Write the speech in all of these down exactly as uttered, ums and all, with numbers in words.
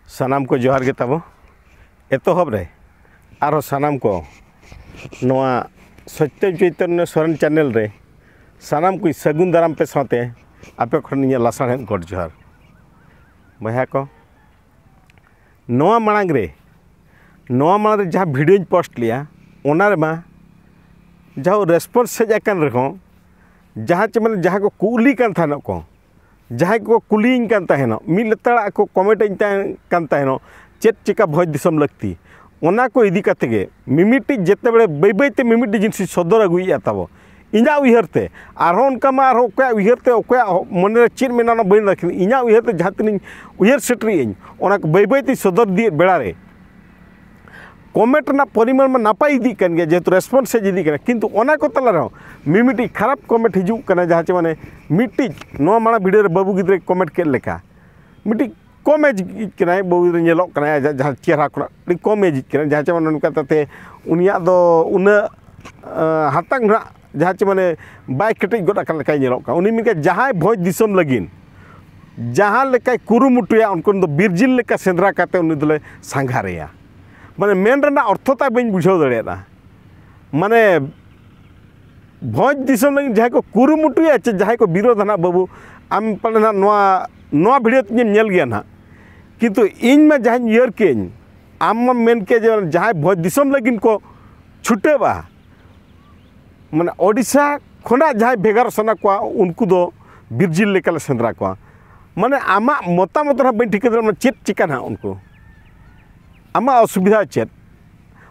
ᱥᱟᱱᱟᱢ ᱠᱚ ᱡᱚᱦᱟᱨ ᱜᱮ ᱛᱟᱵᱚ᱾ ᱮᱛᱚᱦᱚᱵ ᱨᱮ ᱟᱨᱦᱚᱸ ᱥᱟᱱᱟᱢ ᱠᱚ ᱱᱚᱣᱟ ᱥᱚᱛᱭᱚ ᱪᱳᱭᱛᱚᱱᱭᱚ ᱥᱚᱨᱮᱱ ᱪᱮᱱᱮᱞ ᱨᱮ ᱥᱟᱱᱟᱢ ᱠᱚ ᱥᱟᱹᱜᱩᱱ ᱫᱟᱨᱟᱢ ᱯᱮ ᱥᱟᱶᱛᱮ ᱟᱯᱮ ᱠᱷᱚᱱ ᱤᱧᱟᱹᱜ ᱞᱟᱥᱟᱲᱦᱮᱫ ᱜᱚᱰ ᱡᱚᱦᱟᱨ᱾ ᱵᱚᱭᱦᱟ ᱠᱚ, ᱱᱚᱣᱟ ᱢᱟᱲᱟᱝ ᱨᱮ ᱱᱚᱣᱟ ᱢᱟᱲᱟᱝ ᱨᱮ ᱡᱟᱦᱟᱸ ᱵᱷᱤᱰᱤᱭᱳᱧ ᱯᱳᱥᱴ ᱞᱮᱜᱼᱟ, ᱚᱱᱟ ᱨᱮᱢᱟ ᱡᱟᱦᱟᱸ ᱨᱮᱥᱯᱚᱱᱥ ᱦᱮᱡ ᱟᱠᱟᱱ ᱨᱮᱦᱚᱸ, ᱡᱟᱦᱟᱸ ᱪᱮ ᱢᱟᱱᱮ ᱡᱟᱦᱟᱸ ᱠᱚ ᱠᱩᱞᱤ ᱠᱟᱱ ᱛᱟᱦᱮᱱᱚᱜ ᱠᱚ, ᱡᱟᱦᱟᱸᱭ ᱠᱚ ᱠᱩᱞᱤᱭᱤᱧ ᱠᱟᱱ ᱛᱟᱦᱮᱱᱚᱜ, ᱢᱤᱫ ᱞᱮᱛᱟᱲᱟᱜ ᱠᱚ ᱠᱚᱢᱮᱱᱴ ᱟᱹᱧ ᱛᱟᱦᱮᱸ ᱠᱟᱱ ᱛᱟᱦᱮᱱᱚᱜ, ᱪᱮᱫ ᱪᱮᱠᱟ ᱵᱷᱚᱸᱡᱽ ᱫᱤᱥᱚᱢ ᱞᱟᱹᱠᱛᱤ, ᱚᱱᱟ ᱠᱚ ᱤᱫᱤ ᱠᱟᱛᱮ ᱜᱮ ᱢᱤᱢᱤᱫᱴᱤᱡ ᱡᱮᱛᱮ ᱵᱮᱲᱮ ᱵᱟᱹᱭ ᱵᱟᱹᱭ ᱛᱮ ᱢᱤᱢᱤᱫᱴᱤᱡ ᱡᱤᱱᱤᱥ ᱤᱧ ᱥᱚᱫᱚᱨ ᱟᱹᱜᱩᱭᱮᱫᱼᱟ ᱛᱟᱵᱚ᱾ ᱤᱧᱟᱹᱜ ᱩᱭᱦᱟᱹᱨ ᱛᱮ ᱟᱨᱦᱚᱸ ᱚᱱᱠᱟ ᱢᱟ ᱟᱨᱦᱚᱸ ᱚᱠᱚᱭᱟᱜ ᱩᱭᱦᱟᱹᱨ ᱛᱮ ᱚᱠᱚᱭᱟᱜ ᱦᱚ-, ᱢᱚᱱᱮ ᱨᱮ ᱪᱮᱫ ᱢᱮᱱᱟᱜᱼᱟ, ᱚᱱᱟ ᱵᱟᱹᱧ ᱞᱟᱹᱭ ᱫᱟᱲᱮᱭᱟᱜ ᱠᱟᱱᱟ᱾ ᱤᱧᱟᱹᱜ ᱩᱭᱦᱟᱹᱨ ᱛᱮ ᱡᱟᱦᱟᱸ ᱛᱤᱱᱟᱹᱧ ᱩᱭᱦᱟᱹᱨ ᱥᱮᱴᱮᱨᱮᱜ ᱟᱹᱧ, ᱚᱱᱟ ᱠᱚ ᱵᱟᱹᱭ ᱵᱟᱹᱭ ᱛᱮᱧ ᱥᱚᱫᱚᱨ ᱤᱫᱤᱭᱮᱫ ᱵᱮᱲᱟ ᱨᱮ ᱠᱚᱢᱮᱱᱴ ᱨᱮᱱᱟᱜ ᱯᱚᱨᱤᱢᱟᱱ ᱢᱟ ᱱᱟᱯᱟᱭ ᱤᱫᱤᱜ ᱠᱟᱱ ᱜᱮᱭᱟ, ᱡᱮᱦᱮᱛᱩ ᱨᱮᱥᱯᱚᱱᱥ ᱦᱮᱡ ᱤᱫᱤᱜ ᱠᱟᱱᱟ, ᱠᱤᱱᱛᱩ ᱚᱱᱟ ᱠᱚ ᱛᱟᱞᱟ ᱨᱮᱦᱚᱸ ᱢᱤᱢᱤᱫᱴᱤᱡ ᱠᱷᱟᱨᱟᱯ ᱠᱚᱢᱮᱱᱴ ᱦᱤᱡᱩᱜ ᱠᱟᱱᱟ, ᱡᱟᱦᱟᱸ ᱪᱮ ᱢᱟᱱᱮ ᱢᱤᱫᱴᱤᱡ ᱱᱚᱣᱟ ᱢᱟᱲᱟᱝ ᱵᱷᱤᱰᱤᱭᱳ ᱨᱮ ᱵᱟᱹᱵᱩ ᱜᱤᱫᱽᱨᱟᱹᱭ ᱠᱚᱢᱮᱱᱴ ᱠᱮᱫ ᱞᱮᱠᱟ, ᱢᱤᱫᱴᱤᱡ ᱠᱚᱢ ᱮᱡᱽ ᱠᱟᱱᱟᱭ, ᱵᱟᱹᱵᱩ ᱜᱤᱫᱽᱨᱟᱹ ᱧᱮᱞᱚᱜ ᱠᱟᱱᱟᱭ, ᱟᱡᱟᱜ ᱡᱟᱦᱟᱸ ᱪᱮᱦᱨᱟ ᱠᱷᱚᱱᱟᱜ ᱟᱹᱰᱤ ᱠᱚᱢ ᱮᱡᱽ ᱠᱟᱱᱟᱭ, ᱡᱟᱦᱟᱸ ᱪᱮ ᱢᱟᱱᱮ ᱱᱚᱝᱠᱟ ᱛᱟᱛᱮ ᱩᱱᱤᱭᱟᱜ ᱫᱚ ᱩᱱᱟᱹᱜ, ᱟᱸ, ᱦᱟᱛᱟᱝ ᱱᱟᱦᱟᱜ ᱡᱟᱦᱟᱸ ᱪᱮ ᱢᱟᱱᱮ ᱵᱟᱭ ᱠᱮᱴᱮᱡ ᱜᱚᱫ ᱟᱠᱟᱱ ᱞᱮᱠᱟᱭ ᱧᱮᱞᱚᱜ ᱠᱟᱱᱟ᱾ ᱩᱱᱤ ᱢᱮᱱ ᱠᱮᱫᱟ, ᱡᱟᱦᱟᱸᱭ ᱵᱷᱚᱸᱡᱽ ᱫᱤᱥᱚᱢ ᱞᱟᱹᱜᱤᱫ ᱡᱟᱦᱟᱸ ᱞᱮᱠᱟᱭ ᱠᱩᱨᱩᱢᱩᱴᱩᱭᱟ, ᱩᱱᱠᱩ ᱫᱚ ᱵᱤᱨ ᱡᱤᱞ ᱞᱮᱠᱟ ᱥᱮᱸᱫᱽᱨᱟ ᱠᱟᱛᱮ ᱩᱱᱤ ᱫᱚᱞᱮ ᱥᱟᱸᱜᱷᱟᱨᱮᱭᱟ᱾ ᱢᱟᱱᱮ ᱢᱮᱱ ᱨᱮᱱᱟᱜ ᱚᱨᱛᱷᱚ ᱛᱟᱭ ᱵᱟᱹᱧ ᱵᱩᱡᱷᱟᱹᱣ ᱫᱟᱲᱮᱭᱟᱫᱟ᱾ ᱢᱟᱱᱮ ᱵᱷᱚᱸᱡᱽ ᱫᱤᱥᱚᱢ ᱞᱟᱹᱜᱤᱫ ᱡᱟᱦᱟᱸᱭ ᱠᱚ ᱠᱩᱨᱩᱢᱩᱴᱩᱭᱟ ᱪᱮ ᱡᱟᱦᱟᱸᱭ ᱠᱚ ᱵᱤᱨᱳᱫᱷᱟ ᱱᱟᱦᱟᱜ ᱵᱟᱹᱵᱩ, ᱟᱢ ᱯᱟᱞᱮ ᱱᱟᱦᱟᱜ ᱱᱚᱣᱟ, ᱱᱚᱣᱟ ᱵᱷᱤᱰᱤᱭᱳ ᱛᱤᱧᱮᱢ ᱧᱮᱞ ᱜᱮᱭᱟ ᱱᱟᱦᱟᱜ᱾ ᱠᱤᱱᱛᱩ ᱤᱧ ᱢᱟ ᱡᱟᱦᱟᱸᱧ ᱩᱭᱦᱟᱹᱨ ᱠᱮᱫᱟᱹᱧ, ᱟᱢ ᱢᱟᱢ ᱢᱮᱱ ᱠᱮᱫ ᱡᱮ ᱡᱟᱦᱟᱸᱭ ᱵᱷᱚᱸᱡᱽ ᱫᱤᱥᱚᱢ ᱞᱟᱹᱜᱤᱫ ᱠᱚ ᱪᱷᱩᱴᱟᱹᱣᱟ, ᱢᱟᱱᱮ ᱳᱰᱤᱥᱟ ᱠᱷᱚᱱᱟᱜ ᱡᱟᱦᱟᱸᱭ ᱵᱷᱮᱜᱟᱨ ᱥᱟᱱᱟ ᱠᱚᱣᱟ, ᱩᱱᱠᱩ ᱫᱚ ᱵᱤᱨ ᱡᱤᱞ ᱞᱮᱠᱟᱞᱮ ᱥᱮᱸᱫᱽᱨᱟ ᱠᱚᱣᱟ᱾ ᱢᱟᱱᱮ ᱟᱢᱟᱜ ᱢᱚᱛᱟᱢᱚᱛ ᱨᱮᱦᱚᱸ ᱵᱟᱹᱧ ᱴᱷᱤᱠᱟᱹ ᱫᱟᱲᱮᱭᱟᱜ ᱠᱟᱱᱟ, ᱪᱮᱫ ᱪᱤᱠᱟ ᱱᱟᱦᱟᱜ ᱩᱱᱠᱩ, ᱟᱢᱟᱜ ᱚᱥᱩᱵᱤᱫᱷᱟ ᱪᱮᱫ?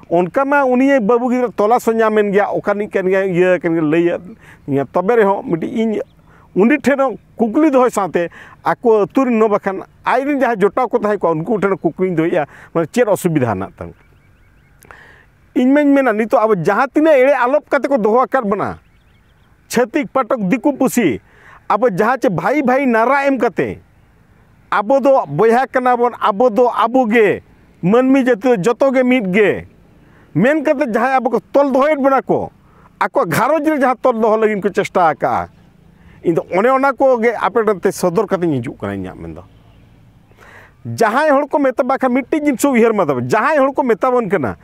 ᱚᱱᱠᱟ ᱢᱟ ᱩᱱᱤ ᱵᱟᱹᱵᱩ ᱜᱤᱫᱽᱨᱟᱹ ᱛᱚᱞᱟᱥ ᱦᱚᱸ ᱧᱟᱢᱮᱱ ᱜᱮᱭᱟ, ᱚᱠᱟ ᱨᱤᱱᱤᱡ ᱠᱟᱱ ᱜᱮᱭᱟ, ᱤᱭᱟᱹ ᱠᱟᱱ ᱜᱮᱭᱟ, ᱞᱟᱹᱭᱟᱫ ᱛᱤᱧᱟ᱾ ᱛᱚᱵᱮ ᱨᱮᱦᱚᱸ ᱢᱤᱫᱴᱤᱡ ᱤᱧ ᱩᱱᱤ ᱴᱷᱮᱱ ᱦᱚᱸ ᱠᱩᱠᱞᱤ ᱫᱚᱦᱚᱭ ᱥᱟᱶᱛᱮ ᱟᱠᱚ ᱟᱹᱛᱩ ᱨᱮᱱ ᱦᱚᱸ ᱵᱟᱠᱷᱟᱱ ᱟᱡ ᱨᱮᱱ ᱡᱟᱦᱟᱸᱭ ᱡᱚᱴᱟᱣ ᱠᱚ ᱛᱟᱦᱮᱸ ᱠᱚᱜᱼᱟ, ᱩᱱᱠᱩ ᱴᱷᱮᱱ ᱠᱩᱠᱞᱤᱧ ᱫᱚᱦᱚᱭᱮᱫᱼᱟ, ᱢᱟᱱᱮ ᱪᱮᱫ ᱚᱥᱩᱵᱤᱫᱷᱟ ᱦᱮᱱᱟᱜ ᱛᱟᱢ? ᱤᱧ ᱢᱟᱧ ᱢᱮᱱᱟ, ᱱᱤᱛᱚᱜ ᱟᱵᱚ ᱡᱟᱦᱟᱸ ᱛᱤᱱᱟᱹᱜ ᱮᱲᱮ ᱟᱞᱚᱯ ᱠᱟᱛᱮ ᱠᱚ ᱫᱚᱦᱚ ᱟᱠᱟᱫ ᱵᱚᱱᱟ, ᱪᱷᱟᱹᱛᱤᱠ, ᱯᱟᱴᱚᱠ, ᱫᱤᱠᱩ ᱯᱩᱥᱤ, ᱟᱵᱚ ᱡᱟᱦᱟᱸ ᱪᱮ ᱵᱷᱟᱭ ᱵᱷᱟᱭ ᱱᱟᱨᱟ ᱮᱢ ᱠᱟᱛᱮ, ᱟᱵᱚ ᱫᱚ ᱵᱚᱭᱦᱟ ᱠᱟᱱᱟ ᱵᱚᱱ, ᱟᱵᱚ ᱫᱚ ᱟᱵᱚ ᱜᱮ, ᱢᱟᱹᱱᱢᱤ ᱡᱟᱹᱛᱤ ᱫᱚ ᱡᱚᱛᱚ ᱜᱮ ᱢᱤᱫ ᱜᱮ ᱢᱮᱱ ᱠᱟᱛᱮ ᱡᱟᱦᱟᱸᱭ ᱟᱵᱚ ᱠᱚ ᱛᱚᱞ ᱫᱚᱦᱚᱭᱮᱫ ᱵᱚᱱᱟ ᱠᱚ, ᱟᱠᱚ ᱜᱷᱟᱨᱚᱸᱡᱽ ᱨᱮ ᱡᱟᱦᱟᱸ ᱛᱚᱞ ᱫᱚᱦᱚ ᱞᱟᱹᱜᱤᱫ ᱠᱚ ᱪᱮᱥᱴᱟ ᱟᱠᱟᱜᱼᱟ, ᱤᱧ ᱫᱚ ᱚᱱᱮ ᱚᱱᱟ ᱠᱚᱜᱮ ᱟᱯᱮ ᱴᱷᱮᱱ ᱛᱮ ᱥᱚᱫᱚᱨ ᱠᱟᱛᱮᱧ ᱦᱤᱡᱩᱜ ᱠᱟᱱᱟ᱾ ᱤᱧᱟᱹᱜ ᱢᱮᱱ ᱫᱚ ᱡᱟᱦᱟᱸᱭ ᱦᱚᱲ ᱠᱚ ᱢᱮᱛᱟ, ᱵᱟᱠᱷᱟᱱ ᱢᱤᱫᱴᱤᱡ ᱡᱤᱱᱤᱥ ᱩᱭᱦᱟᱹᱨ ᱢᱟ ᱛᱟᱵᱚᱱ, ᱡᱟᱦᱟᱸᱭ ᱦᱚᱲ ᱠᱚ ᱢᱮᱛᱟ ᱵᱚᱱ ᱠᱟᱱᱟ,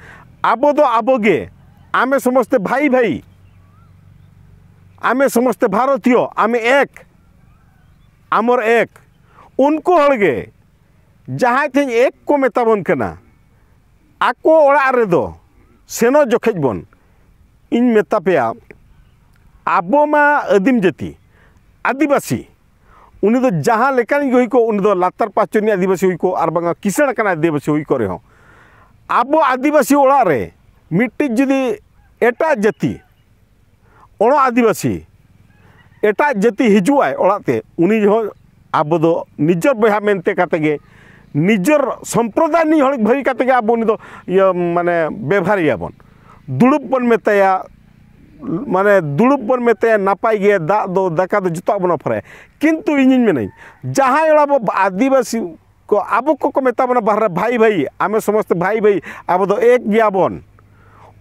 ᱟᱵᱚ ᱫᱚ ᱟᱵᱚ ᱜᱮ, ᱟᱢᱮ ᱥᱚᱢᱚᱥᱛᱮ ᱵᱷᱟᱭ ᱵᱷᱟᱭ, ᱟᱢᱮ ᱥᱚᱢᱚᱥᱛᱮ ᱵᱷᱟᱨᱚᱛᱤᱭᱚ, ᱟᱢᱮ ᱮᱠ, ᱟᱢᱚᱨ ᱮᱠ, ᱩᱱᱠᱩ ᱦᱚᱲ ᱜᱮ ᱡᱟᱦᱟᱸᱭ ᱴᱷᱮᱱ ᱮᱠ ᱠᱚ ᱢᱮᱛᱟ ᱵᱚᱱ ᱠᱟᱱᱟ, ᱟᱠᱚ ᱚᱲᱟᱜ ᱨᱮᱫᱚ ᱥᱮᱱᱚᱜ ᱡᱚᱠᱷᱮᱡ ᱵᱚᱱ, ᱤᱧ ᱢᱮᱛᱟ ᱯᱮᱭᱟ, ᱟᱵᱚ ᱢᱟ ᱟᱹᱫᱤᱢ ᱡᱟᱹᱛᱤ, ᱟᱹᱫᱤᱵᱟᱹᱥᱤ, ᱩᱱᱤ ᱫᱚ ᱡᱟᱦᱟᱸ ᱞᱮᱠᱟᱱᱤᱡ ᱜᱮ ᱦᱩᱭ ᱠᱚᱜ, ᱩᱱᱤ ᱫᱚ ᱞᱟᱛᱟᱨ ᱯᱟᱸᱪ ᱨᱤᱱᱤᱡ ᱟᱹᱫᱤᱵᱟᱹᱥᱤ ᱦᱩᱭ ᱠᱚᱜ, ᱟᱨ ᱵᱟᱝᱟ ᱠᱤᱥᱟᱹᱬ ᱟᱠᱟᱱ ᱟᱹᱫᱤᱵᱟᱹᱥᱤ ᱦᱩᱭ ᱠᱚᱜ ᱨᱮᱦᱚᱸ, ᱟᱵᱚ ᱟᱹᱫᱤᱵᱟᱹᱥᱤ ᱚᱲᱟᱜ ᱨᱮ ᱢᱤᱫᱴᱤᱡ ᱡᱩᱫᱤ ᱮᱴᱟᱜ ᱡᱟᱹᱛᱤ, ᱚᱲᱟᱜ ᱟᱹᱫᱤᱵᱟᱹᱥᱤ, ᱮᱴᱟᱜ ᱡᱟᱹᱛᱤ ᱦᱤᱡᱩᱜ ᱟᱭ ᱚᱲᱟᱜ ᱛᱮ, ᱩᱱᱤ ᱦᱚᱸ ᱟᱵᱚ ᱫᱚ ᱱᱤᱡᱚᱨ ᱵᱚᱭᱦᱟ ᱢᱮᱱᱛᱮ ᱠᱟᱛᱮ ᱜᱮ, ᱱᱤᱡᱚᱨ ᱥᱚᱢᱯᱨᱚᱫᱟᱭ ᱨᱤᱱᱤᱡ ᱦᱚᱲ ᱵᱷᱟᱹᱵᱤ ᱠᱟᱛᱮ ᱜᱮ ᱟᱵᱚ ᱩᱱᱤ ᱫᱚ, ᱤᱭᱟᱹ, ᱢᱟᱱᱮ, ᱵᱮᱵᱷᱟᱨᱮᱭᱟ ᱵᱚᱱ᱾ ᱫᱩᱲᱩᱵ ᱵᱚᱱ ᱢᱮᱛᱟᱭᱟ, ᱢᱟᱱᱮ, ᱫᱩᱲᱩᱵ ᱵᱚᱱ ᱢᱮᱛᱟᱭᱟ, ᱱᱟᱯᱟᱭ ᱜᱮ, ᱫᱟᱜ ᱫᱚ, ᱫᱟᱠᱟ ᱫᱚ ᱡᱚᱛᱚᱣᱟᱜ ᱵᱚᱱ ᱚᱯᱷᱟᱨᱟᱭᱟ᱾ ᱠᱤᱱᱛᱩ ᱤᱧᱤᱧ ᱢᱮᱱᱟᱹᱧ, ᱡᱟᱦᱟᱸᱭ ᱚᱲᱟᱜ ᱟᱵᱚ ᱟᱹᱫᱤᱵᱟᱹᱥᱤ ᱠᱚ, ᱟᱵᱚ ᱠᱚᱠᱚ ᱢᱮᱛᱟ ᱵᱚᱱᱟ ᱵᱟᱦᱨᱮ, "ᱵᱷᱟᱭ ᱵᱷᱟᱭ, ᱟᱢᱮ ᱥᱚᱢᱚᱥᱛᱮ ᱵᱷᱟᱭ ᱵᱷᱟᱭ, ᱟᱵᱚ ᱫᱚ ᱮᱠ ᱜᱮᱭᱟ ᱵᱚᱱ",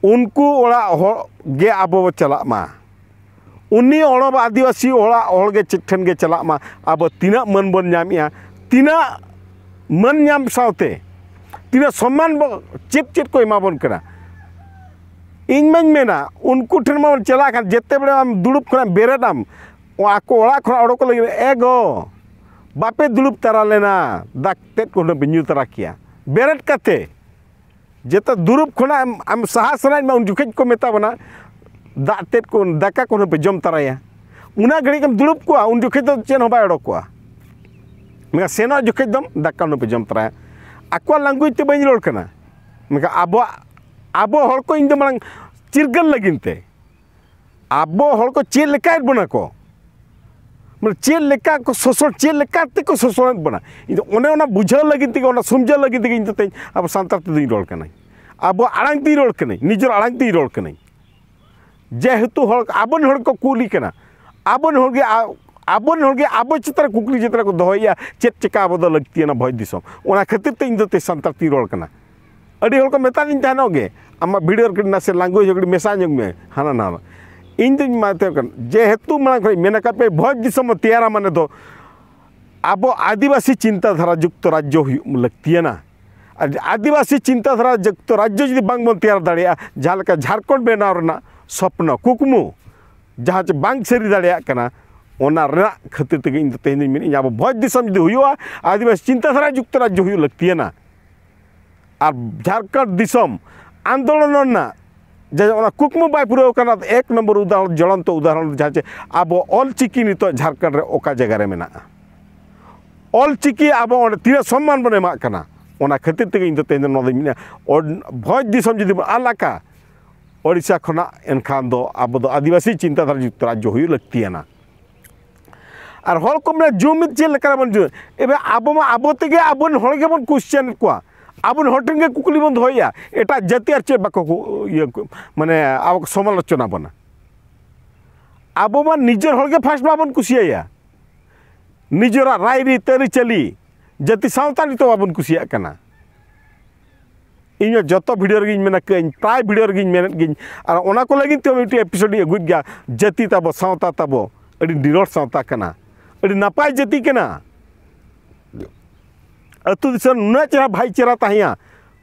ᱩᱱᱠᱩ ᱚᱲᱟᱜ ᱦᱚᱲ ᱜᱮ ᱟᱵᱚ ᱵᱚ ᱪᱟᱞᱟᱜ ᱢᱟ᱾ ᱩᱱᱤ ᱚᱲᱟᱜ ᱟᱹᱫᱤᱵᱟᱹᱥᱤ ᱚᱲᱟᱜ ᱦᱚᱲ ᱜᱮ ᱪᱮᱫ ᱴᱷᱮᱱ ᱜᱮ ᱪᱟᱞᱟᱜ ᱢᱟ, ᱟᱵᱚ ᱛᱤᱱᱟᱹᱜ ᱢᱟᱹᱱ ᱵᱚᱱ ᱧᱟᱢᱮᱜᱼᱟ, ᱛᱤᱱᱟᱹᱜ ᱢᱟᱹᱱ ᱧᱟᱢ ᱥᱟᱶᱛᱮ ᱛᱤᱱᱟᱹᱜ ᱥᱚᱢᱢᱟᱱ ᱵᱚ, ᱪᱮᱫ ᱪᱮᱫ ᱠᱚ ᱮᱢᱟ ᱵᱚᱱ ᱠᱟᱱᱟ᱾ ᱤᱧ ᱢᱟᱧ ᱢᱮᱱᱟ, ᱩᱱᱠᱩ ᱴᱷᱮᱱ ᱢᱟ ᱵᱚᱱ ᱪᱟᱞᱟᱜ ᱠᱷᱟᱱ, ᱡᱮᱛᱮ ᱵᱮᱲᱟ ᱟᱢ ᱫᱩᱲᱩᱵ ᱠᱷᱚᱱᱟᱜ ᱵᱮᱨᱮᱫ ᱟᱢ, ᱟᱠᱚ ᱚᱲᱟᱜ ᱠᱷᱚᱱᱟᱜ ᱚᱰᱚᱠᱚᱜ ᱞᱟᱹᱜᱤᱫ, "ᱮ ᱜᱚ, ᱵᱟᱯᱮ ᱫᱩᱲᱩᱵ ᱛᱟᱨᱟ ᱞᱮᱱᱟ, ᱫᱟᱜ ᱛᱮᱫ ᱠᱚ ᱦᱩᱱᱟᱹᱝ ᱯᱮ ᱧᱩ ᱛᱟᱨᱟ ᱠᱮᱭᱟ᱾" ᱵᱮᱨᱮᱫ ᱠᱟᱛᱮ ᱡᱮᱛᱮ ᱫᱩᱲᱩᱵ ᱠᱷᱚᱱᱟᱜ ᱮᱢ, ᱟᱢ ᱥᱟᱦᱟ ᱥᱟᱱᱟᱭᱮᱫ ᱢᱮ, ᱩᱱ ᱡᱚᱠᱷᱮᱡ ᱠᱚ ᱢᱮᱛᱟ ᱵᱚᱱᱟ, "ᱫᱟᱜ ᱛᱮᱫ ᱠᱚ, ᱫᱟᱠᱟ ᱠᱚ ᱦᱩᱱᱟᱹᱝ ᱯᱮ ᱡᱚᱢ ᱛᱟᱨᱟᱭᱟ᱾" ᱚᱱᱟ ᱜᱷᱟᱹᱲᱤᱡ ᱮᱢ ᱫᱩᱲᱩᱵ ᱠᱚᱜᱼᱟ, ᱩᱱ ᱡᱚᱠᱷᱮᱡ ᱫᱚ ᱪᱮᱫ ᱦᱚᱸ ᱵᱟᱭ ᱚᱰᱚᱠᱚᱜᱼᱟ᱾ ᱢᱮᱱᱠᱷᱟᱱ ᱥᱮᱱᱚᱜ ᱡᱚᱠᱷᱮᱡ ᱫᱚᱢ ᱫᱟᱠᱟ ᱦᱩᱱᱟᱹᱝ ᱯᱮ ᱡᱚᱢ ᱛᱟᱨᱟᱭᱟ᱾ ᱟᱠᱚᱣᱟᱜ language ᱛᱮ ᱵᱟᱹᱧ ᱨᱚᱲ ᱠᱟᱱᱟ, ᱢᱮᱱᱠᱷᱟᱱ ᱟᱵᱚᱣᱟᱜ, ᱟᱵᱚ ᱦᱚᱲ ᱠᱚ ᱤᱧ ᱫᱚ ᱢᱟᱲᱟᱝ ᱪᱤᱨᱜᱟᱹᱞ ᱞᱟᱹᱜᱤᱫ ᱛᱮ, ᱟᱵᱚ ᱦᱚᱲ ᱠᱚ ᱪᱮᱫ ᱞᱮᱠᱟᱭᱮᱫ ᱵᱚᱱᱟ ᱠᱚ, ᱢᱟᱱᱮ ᱪᱮᱫ ᱞᱮᱠᱟ ᱠᱚ ᱥᱳᱥᱚᱱ, ᱪᱮᱫ ᱞᱮᱠᱟ ᱛᱮᱠᱚ ᱥᱳᱥᱚᱱᱮᱫ ᱵᱚᱱᱟ, ᱤᱧ ᱫᱚ ᱚᱱᱮ ᱚᱱᱟ ᱵᱩᱡᱷᱟᱹᱣ ᱞᱟᱹᱜᱤᱫ ᱛᱮᱜᱮ, ᱚᱱᱟ ᱥᱚᱢᱡᱷᱟᱹᱣ ᱞᱟᱹᱜᱤᱫ ᱛᱮᱜᱮ ᱤᱧ ᱫᱚ ᱛᱮᱦᱮᱧ ᱟᱵᱚ ᱥᱟᱱᱛᱟᱲ ᱛᱮᱫᱚᱧ ᱨᱚᱲ ᱠᱟᱹᱱᱟᱹᱧ, ᱟᱵᱚ ᱟᱲᱟᱝ ᱛᱮᱧ ᱨᱚᱲ ᱠᱟᱹᱱᱟᱹᱧ, ᱱᱤᱡᱮᱨ ᱟᱲᱟᱝ ᱛᱮᱧ ᱨᱚᱲ ᱠᱟᱹᱱᱟᱹᱧ᱾ ᱡᱮᱦᱮᱛᱩ ᱦᱚᱲ, ᱟᱵᱚᱨᱮᱱ ᱦᱚᱲ ᱠᱚ ᱠᱩᱞᱤ ᱠᱟᱱᱟ, ᱟᱵᱚᱨᱮᱱ ᱦᱚᱲ ᱜᱮ ᱟ-, ᱟᱵᱚᱨᱮᱱ ᱦᱚᱲ ᱜᱮ ᱟᱵᱚ ᱪᱮᱛᱟᱱ ᱨᱮ ᱠᱩᱠᱞᱤ ᱪᱮᱛᱟᱱ ᱨᱮᱠᱚ ᱫᱚᱦᱚᱭᱮᱫᱼᱟ, ᱪᱮᱫ ᱪᱮᱠᱟ ᱟᱵᱚ ᱫᱚ ᱞᱟᱹᱠᱛᱤᱭᱟᱱᱟ ᱵᱷᱚᱸᱡᱽ ᱫᱤᱥᱚᱢ᱾ ᱚᱱᱟ ᱠᱷᱟᱹᱛᱤᱨ ᱛᱮ ᱤᱧ ᱫᱚ ᱛᱮ ᱥᱟᱱᱛᱟᱲ ᱛᱤᱧ ᱨᱚᱲ ᱠᱟᱱᱟ᱾ ᱟᱹᱰᱤ ᱦᱚᱲ ᱠᱚ ᱢᱮᱛᱟᱫᱤᱧ ᱛᱟᱦᱮᱱᱚᱜ ᱜᱮ, "ᱟᱢᱟᱜ video ᱨᱮ ᱠᱟᱹᱴᱤᱡ ᱱᱟᱥᱮ language ᱦᱚᱸ ᱠᱟᱹᱴᱤᱡ ᱢᱮᱥᱟ ᱧᱚᱜ ᱢᱮ, ᱦᱟᱱᱟ ᱱᱟᱣᱟ᱾" ᱤᱧ ᱫᱩᱧ ᱢᱮᱛᱟᱜ ᱠᱟᱱ, ᱡᱮᱦᱮᱛᱩ ᱢᱟᱲᱟᱝ ᱠᱷᱚᱱ ᱤᱧ ᱢᱮᱱ ᱟᱠᱟᱫ ᱯᱮ, ᱵᱷᱚᱸᱡᱽ ᱫᱤᱥᱚᱢ ᱛᱮᱭᱟᱨᱟ ᱢᱟᱱᱮ ᱫᱚ ᱟᱵᱚ ᱟᱹᱫᱤᱵᱟᱹᱥᱤ ᱪᱤᱱᱛᱟᱹ ᱫᱷᱟᱨᱟ ᱡᱩᱠᱛᱚ ᱨᱟᱡᱽᱡᱚ ᱦᱩᱭᱩᱜ ᱞᱟᱹᱠᱛᱤᱭᱟᱱᱟ᱾ ᱟᱨ ᱟᱹᱫᱤᱵᱟᱹᱥᱤ ᱪᱤᱱᱛᱟᱹ ᱫᱷᱟᱨᱟ ᱡᱩᱠᱛᱚ ᱨᱟᱡᱽᱡᱚ ᱡᱩᱫᱤ ᱵᱟᱝ ᱵᱚᱱ ᱛᱮᱭᱟᱨ ᱫᱟᱲᱮᱭᱟᱜᱼᱟ, ᱡᱟᱦᱟᱸ ᱞᱮᱠᱟ ᱡᱷᱟᱲᱠᱷᱚᱸᱰ ᱵᱮᱱᱟᱣ ᱨᱮᱱᱟᱜ ᱥᱚᱯᱱᱚ, ᱠᱩᱠᱢᱩ, ᱡᱟᱦᱟᱸ ᱪᱮ ᱵᱟᱝ ᱥᱟᱹᱨᱤ ᱫᱟᱲᱮᱭᱟᱜ ᱠᱟᱱᱟ, ᱚᱱᱟ ᱨᱮᱱᱟᱜ ᱠᱷᱟᱹᱛᱤᱨ ᱛᱮᱜᱮ ᱤᱧ ᱫᱚ ᱛᱮᱦᱮᱧ ᱫᱚᱧ ᱢᱮᱱᱮᱫᱼᱟ, ᱟᱵᱚ ᱵᱷᱚᱸᱡᱽ ᱫᱤᱥᱚᱢ ᱡᱩᱫᱤ ᱦᱩᱭᱩᱜᱼᱟ, ᱟᱹᱫᱤᱵᱟᱹᱥᱤ ᱪᱤᱱᱛᱟᱹ ᱫᱷᱟᱨᱟ ᱡᱩᱠᱛᱚ ᱨᱟᱡᱽᱡᱚ ᱦᱩᱭᱩᱜ ᱞᱟᱹᱠᱛᱤᱭᱟᱱᱟ᱾ ᱟᱨ ᱡᱷᱟᱲᱠᱷᱚᱸᱰ ᱫᱤᱥᱚᱢ ᱟᱱᱫᱳᱞᱚᱱ ᱨᱮᱱᱟᱜ ᱡᱟᱦᱟᱸ ᱚᱱᱟ ᱠᱩᱠᱢᱩ ᱵᱟᱭ ᱯᱩᱨᱟᱹᱣ ᱠᱟᱱᱟ, ᱮᱠ ᱱᱚᱢᱵᱚᱨ ᱩᱫᱟᱦᱚᱨᱚᱱ, ᱡᱚᱞᱚᱱᱛᱚ ᱩᱫᱟᱦᱚᱨᱚᱱ ᱡᱟᱦᱟᱸ ᱪᱮ ᱟᱵᱚ ᱚᱞ ᱪᱤᱠᱤ ᱱᱤᱛᱚᱜ ᱡᱷᱟᱲᱠᱷᱚᱸᱰ ᱨᱮ ᱚᱠᱟ ᱡᱟᱭᱜᱟ ᱨᱮ ᱢᱮᱱᱟᱜᱼᱟ᱾ ᱚᱞ ᱪᱤᱠᱤ ᱟᱵᱚ ᱚᱸᱰᱮ ᱛᱤᱱᱟᱹᱜ ᱥᱚᱢᱢᱟᱱ ᱵᱚᱱ ᱮᱢᱟᱜ ᱠᱟᱱᱟ, ᱚᱱᱟ ᱠᱷᱟᱹᱛᱤᱨ ᱛᱮᱜᱮ ᱤᱧ ᱫᱚ ᱛᱮᱦᱮᱧ ᱫᱚ ᱱᱚᱣᱟ ᱫᱚᱧ ᱢᱮᱱᱟ, ᱚᱰ-, ᱵᱷᱚᱸᱡᱽ ᱫᱤᱥᱚᱢ ᱡᱩᱫᱤ ᱵᱚᱱ ᱟᱞᱟᱠᱟ ᱳᱰᱤᱥᱟ ᱠᱷᱚᱱᱟᱜ, ᱮᱱᱠᱷᱟᱱ ᱫᱚ ᱟᱵᱚ ᱫᱚ ᱟᱹᱫᱤᱵᱟᱹᱥᱤ ᱪᱤᱱᱛᱟᱹ ᱫᱷᱟᱨᱟ ᱡᱩᱠᱛᱚ ᱨᱟᱡᱽᱡᱚ ᱦᱩᱭᱩᱜ ᱞᱟᱹᱠᱛᱤᱭᱟᱱᱟ᱾ ᱟᱨ ᱦᱚᱲ ᱠᱚ ᱢᱮᱱᱟ, ᱡᱩᱢᱤᱫ ᱪᱮᱫ ᱞᱮᱠᱟ ᱨᱮᱵᱚᱱ ᱡᱩᱢᱤᱫ? ᱮᱵᱮ ᱟᱵᱚ ᱢᱟ ᱟᱵᱚ ᱛᱮᱜᱮ ᱟᱵᱚᱨᱮᱱ ᱦᱚᱲ ᱜᱮᱵᱚᱱ ᱠᱩᱥᱪᱮᱱᱮᱫ ᱠᱚᱣᱟ, ᱟᱵᱚᱨᱮᱱ ᱦᱚᱲ ᱴᱷᱮᱱ ᱜᱮ ᱠᱩᱠᱞᱤ ᱵᱚᱱ ᱫᱚᱦᱚᱭᱮᱫᱼᱟ, ᱮᱴᱟᱜ ᱡᱟᱹᱛᱤ ᱟᱨ ᱪᱮᱫ ᱵᱟᱠᱚ ᱠᱩ-, ᱤᱭᱟᱹ ᱠᱚ-, ᱢᱟᱱᱮ ᱟᱵᱚ ᱠᱚ ᱥᱚᱢᱟᱞᱳᱪᱚᱱᱟ ᱵᱚᱱᱟ᱾ ᱟᱵᱚ ᱢᱟ ᱱᱤᱡᱮᱨ ᱦᱚᱲ ᱜᱮ ᱯᱷᱟᱥᱴ ᱵᱟᱵᱚᱱ ᱠᱩᱥᱤᱭᱟᱭᱟ, ᱱᱤᱡᱮᱨᱟᱜ ᱨᱟᱭᱨᱤᱛ ᱟᱹᱨᱤᱪᱟᱹᱞᱤ, ᱡᱟᱹᱛᱤ ᱥᱟᱶᱛᱟ ᱱᱤᱛᱚᱜ ᱵᱟᱵᱚᱱ ᱠᱩᱥᱤᱭᱟᱜ ᱠᱟᱱᱟ᱾ ᱤᱧ ᱦᱚᱸ ᱡᱚᱛᱚ ᱵᱷᱤᱰᱤᱭᱳ ᱨᱮᱜᱮᱧ ᱢᱮᱱᱟ ᱠᱟᱹᱧ, ᱯᱨᱟᱭ ᱵᱷᱤᱰᱤᱭᱳ ᱨᱮᱜᱮᱧ ᱢᱮᱱᱮᱫ ᱜᱤᱧ, ᱟᱨ ᱚᱱᱟ ᱠᱚ ᱞᱟᱹᱜᱤᱫ ᱛᱮ ᱢᱤᱫᱴᱤᱡ ᱮᱯᱤᱥᱳᱰ ᱤᱧ ᱟᱹᱜᱩᱭᱮᱫ ᱜᱮᱭᱟ᱾ ᱡᱟᱹᱛᱤ ᱛᱟᱵᱚ, ᱥᱟᱶᱛᱟ ᱛᱟᱵᱚ ᱟᱹᱰᱤ ᱱᱤᱨᱚᱲ ᱥᱟᱶᱛᱟ ᱠᱟᱱᱟ, ᱟᱹᱰᱤ ᱱᱟᱯᱟᱭ ᱡᱟᱹᱛᱤ ᱠᱟᱱᱟ᱾ ᱟᱹᱛᱩ ᱫᱤᱥᱚᱢ ᱱᱩᱱᱟᱹᱜ ᱪᱮᱦᱨᱟ ᱵᱷᱟᱭᱪᱟᱨᱟ ᱛᱟᱦᱮᱸᱭᱟ,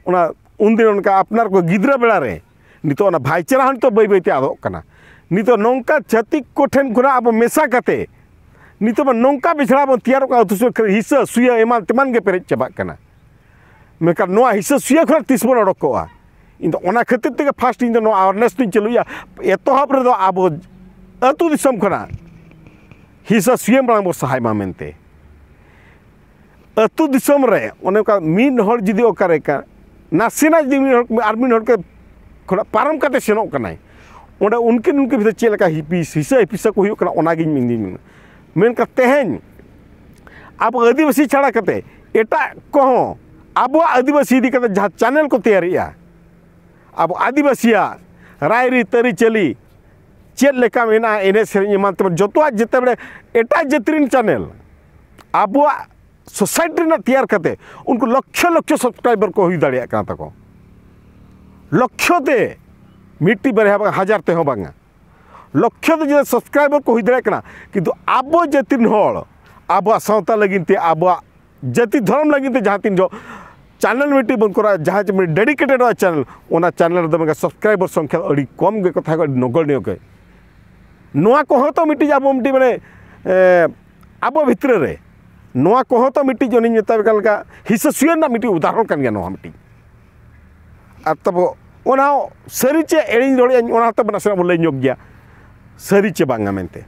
ᱚᱱᱟ ᱩᱱᱫᱤᱱ ᱚᱱᱠᱟ ᱟᱯᱱᱟᱨ ᱠᱚ ᱜᱤᱫᱽᱨᱟᱹ ᱵᱮᱲᱟ ᱨᱮ᱾ ᱱᱤᱛᱚᱜ ᱚᱱᱟ ᱵᱷᱟᱭᱪᱟᱨᱟ ᱦᱚᱸ ᱱᱤᱛᱚᱜ ᱵᱟᱹᱭ ᱵᱟᱹᱭᱛᱮ ᱟᱫᱚᱜ ᱠᱟᱱᱟ᱾ ᱱᱤᱛᱚᱜ ᱱᱚᱝᱠᱟ ᱪᱷᱟᱹᱛᱤᱠ ᱠᱚᱴᱷᱮᱱ ᱠᱷᱚᱱᱟᱜ ᱟᱵᱚ ᱢᱮᱥᱟ ᱠᱟᱛᱮ ᱱᱤᱛᱚᱜ ᱢᱟ ᱱᱚᱝᱠᱟ ᱵᱮᱪᱷᱲᱟ ᱵᱚᱱ ᱛᱮᱭᱟᱨᱚᱜ ᱠᱟᱱᱟ, ᱟᱹᱛᱩ ᱥᱩᱨ ᱠᱚᱨᱮ ᱦᱤᱥᱟᱹ ᱥᱩᱭᱟᱹ ᱮᱢᱟᱱ ᱛᱮᱢᱟᱱ ᱜᱮ ᱯᱮᱨᱮᱡ ᱪᱟᱵᱟᱜ ᱠᱟᱱᱟ᱾ ᱢᱮᱱᱠᱷᱟᱱ ᱱᱚᱣᱟ ᱦᱤᱥᱟᱹ ᱥᱩᱭᱟᱹ ᱠᱷᱚᱱᱟᱜ ᱛᱤᱥ ᱵᱚᱱ ᱚᱰᱚᱠᱚᱜᱼᱟ? ᱤᱧ ᱫᱚ ᱚᱱᱟ ᱠᱷᱟᱹᱛᱤᱨ ᱛᱮᱜᱮ ᱯᱷᱟᱥᱴ ᱤᱧ ᱫᱚ ᱱᱚᱣᱟ ᱟᱣᱟᱨᱱᱮᱥ ᱫᱚᱧ ᱪᱟᱹᱞᱩᱭᱟ᱾ ᱮᱛᱚᱦᱚᱵ ᱨᱮᱫᱚ ᱟᱵᱚ ᱟᱹᱛᱩ ᱫᱤᱥᱚᱢ ᱠᱷᱚᱱᱟᱜ ᱦᱤᱥᱟᱹ ᱥᱩᱭᱟᱹ ᱢᱟᱲᱟᱝ ᱵᱚ ᱥᱟᱦᱟᱭ ᱢᱟ ᱢᱮᱱᱛᱮ᱾ ᱟᱹᱛᱩ ᱫᱤᱥᱚᱢ ᱨᱮ ᱚᱱᱮ ᱚᱱᱠᱟ ᱢᱤᱫ ᱦᱚᱲ ᱡᱩᱫᱤ ᱚᱠᱟᱨᱮ ᱠᱟ-, ᱱᱟᱥᱮᱱᱟᱜ ᱡᱩᱫᱤ ᱢᱤᱫ ᱦᱚᱲ ᱟᱨ ᱢᱤᱫ ᱦᱚᱲ ᱠᱚ ᱠᱷᱚᱱᱟᱜ ᱯᱟᱨᱚᱢ ᱠᱟᱛᱮ ᱥᱮᱱᱚᱜ ᱠᱟᱱᱟᱭ, ᱚᱸᱰᱮ ᱩᱱᱠᱤᱱ ᱩᱱᱠᱤᱱ ᱵᱷᱤᱛᱨᱤ ᱪᱮᱫ ᱞᱮᱠᱟ ᱦᱤᱯᱤᱥ-, ᱦᱤᱥᱟᱹ ᱦᱤᱯᱤᱥᱟᱹ ᱠᱚ ᱦᱩᱭᱩᱜ ᱠᱟᱱᱟ, ᱚᱱᱟᱜᱤᱧ ᱢᱮᱱᱫᱟᱹᱧ ᱢᱮᱱᱟ᱾ ᱢᱮᱱᱠᱷᱟᱱ ᱛᱮᱦᱮᱧ ᱟᱵᱚ ᱟᱹᱫᱤᱵᱟᱹᱥᱤ ᱪᱷᱟᱲᱟ ᱠᱟᱛᱮ ᱮᱴᱟᱜ ᱠᱚᱦᱚᱸ ᱟᱵᱚᱣᱟᱜ ᱟᱹᱫᱤᱵᱟᱹᱥᱤ ᱤᱫᱤ ᱠᱟᱛᱮ ᱡᱟᱦᱟᱸ ᱪᱮᱱᱮᱞ ᱠᱚ ᱛᱮᱭᱟᱨᱮᱜᱼᱟ, ᱟᱵᱚ ᱟᱹᱫᱤᱵᱟᱹᱥᱤᱭᱟᱜ ᱨᱟᱭᱨᱤᱛ ᱟᱹᱨᱤᱪᱟᱹᱞᱤ ᱪᱮᱫ ᱞᱮᱠᱟ ᱢᱮᱱᱟᱜᱼᱟ, ᱮᱱᱮᱡ ᱥᱮᱨᱮᱧ ᱮᱢᱟᱱ ᱛᱮᱢᱟᱱ, ᱡᱚᱛᱚᱣᱟᱜ ᱡᱮᱛᱮ ᱵᱮᱲᱮ ᱮᱴᱟᱜ ᱡᱟᱹᱛᱤ ᱨᱮᱱ ᱪᱮᱱᱮᱞ ᱟᱵᱚᱣᱟᱜ ᱥᱳᱥᱟᱭᱴᱤ ᱨᱮᱱᱟᱜ ᱛᱮᱭᱟᱨ ᱠᱟᱛᱮ ᱩᱱᱠᱩ ᱞᱚᱠᱷᱚ ᱞᱚᱠᱷᱚ ᱥᱟᱵᱥᱠᱨᱟᱭᱵᱟᱨ ᱠᱚ ᱦᱩᱭ ᱫᱟᱲᱮᱭᱟᱜ ᱠᱟᱱᱟ ᱛᱟᱠᱚ᱾ ᱞᱚᱠᱷᱚ ᱛᱮ, ᱢᱤᱫᱴᱤᱡ ᱵᱟᱨᱭᱟ ᱵᱟᱝ, ᱦᱟᱡᱟᱨ ᱛᱮᱦᱚᱸ ᱵᱟᱝᱟ᱾ ᱞᱚᱠᱷᱚ ᱛᱮ ᱡᱩᱫᱤ ᱥᱟᱵᱥᱠᱨᱟᱭᱵᱟᱨ ᱠᱚ ᱦᱩᱭ ᱫᱟᱲᱮᱭᱟᱜ ᱠᱟᱱᱟ, ᱠᱤᱱᱛᱩ ᱟᱵᱚ ᱡᱟᱹᱛᱤ ᱨᱮᱱ ᱦᱚᱲ, ᱟᱵᱚᱣᱟᱜ ᱥᱟᱶᱛᱟ ᱞᱟᱹᱜᱤᱫ ᱛᱮ, ᱟᱵᱚᱣᱟᱜ ᱡᱟᱹᱛᱤ ᱫᱷᱚᱨᱚᱢ ᱞᱟᱹᱜᱤᱫ ᱛᱮ ᱡᱟᱦᱟᱸ ᱛᱤᱱ ᱡᱚ ᱪᱮᱱᱮᱞ ᱢᱤᱫᱴᱤᱡ ᱵᱚᱱ ᱠᱚᱨᱟᱣᱟ, ᱡᱟᱦᱟᱸ ᱪᱮ ᱢᱤᱫᱴᱤᱡ ᱰᱮᱰᱤᱠᱮᱴᱮᱰᱚᱜᱼᱟ ᱪᱮᱱᱮᱞ, ᱚᱱᱟ ᱪᱮᱱᱮᱞ ᱨᱮᱫᱚ ᱢᱮᱱᱠᱷᱟᱱ ᱥᱟᱵᱥᱠᱨᱟᱭᱵᱟᱨ ᱥᱚᱝᱠᱷᱭᱟ ᱫᱚ ᱟᱹᱰᱤ ᱠᱚᱢ ᱜᱮᱠᱚ ᱛᱟᱦᱮᱸ ᱠᱚᱜᱼᱟ, ᱟᱹᱰᱤ ᱱᱚᱜᱚᱬᱭᱚ ᱜᱮ᱾ ᱱᱚᱣᱟ ᱠᱚᱦᱚᱸ ᱛᱚ ᱢᱤᱫᱴᱤᱡ ᱟᱵᱚ ᱢᱤᱫᱴᱤᱡ ᱢᱟᱱᱮ, ᱮ, ᱟᱵᱚ ᱵᱷᱤᱛᱨᱤ ᱨᱮ ᱱᱚᱣᱟ ᱠᱚᱦᱚᱸ ᱛᱚ ᱢᱤᱫᱴᱤᱡ ᱚᱱᱮᱧ ᱢᱮᱛᱟᱣ ᱞᱮᱠᱟ ᱦᱤᱥᱟᱹ ᱥᱩᱭᱟᱹ ᱨᱮᱱᱟᱜ ᱢᱤᱫᱴᱤᱡ ᱩᱫᱟᱦᱚᱨᱚᱱ ᱠᱟᱱ ᱜᱮᱭᱟ ᱱᱚᱣᱟ ᱢᱤᱫᱴᱤᱡ᱾ ᱟᱨ ᱛᱟᱵᱚ ᱚᱱᱟ ᱥᱟᱹᱨᱤ ᱪᱮ ᱮᱲᱮᱧ ᱨᱚᱲᱮᱫᱼᱟᱹᱧ, ᱚᱱᱟ ᱦᱚᱸᱛᱚ ᱱᱟᱥᱮᱱᱟᱜ ᱵᱚ ᱞᱟᱹᱭ ᱧᱚᱜ ᱜᱮᱭᱟ, ᱥᱟᱹᱨᱤ ᱪᱮ ᱵᱟᱝᱟ ᱢᱮᱱᱛᱮ᱾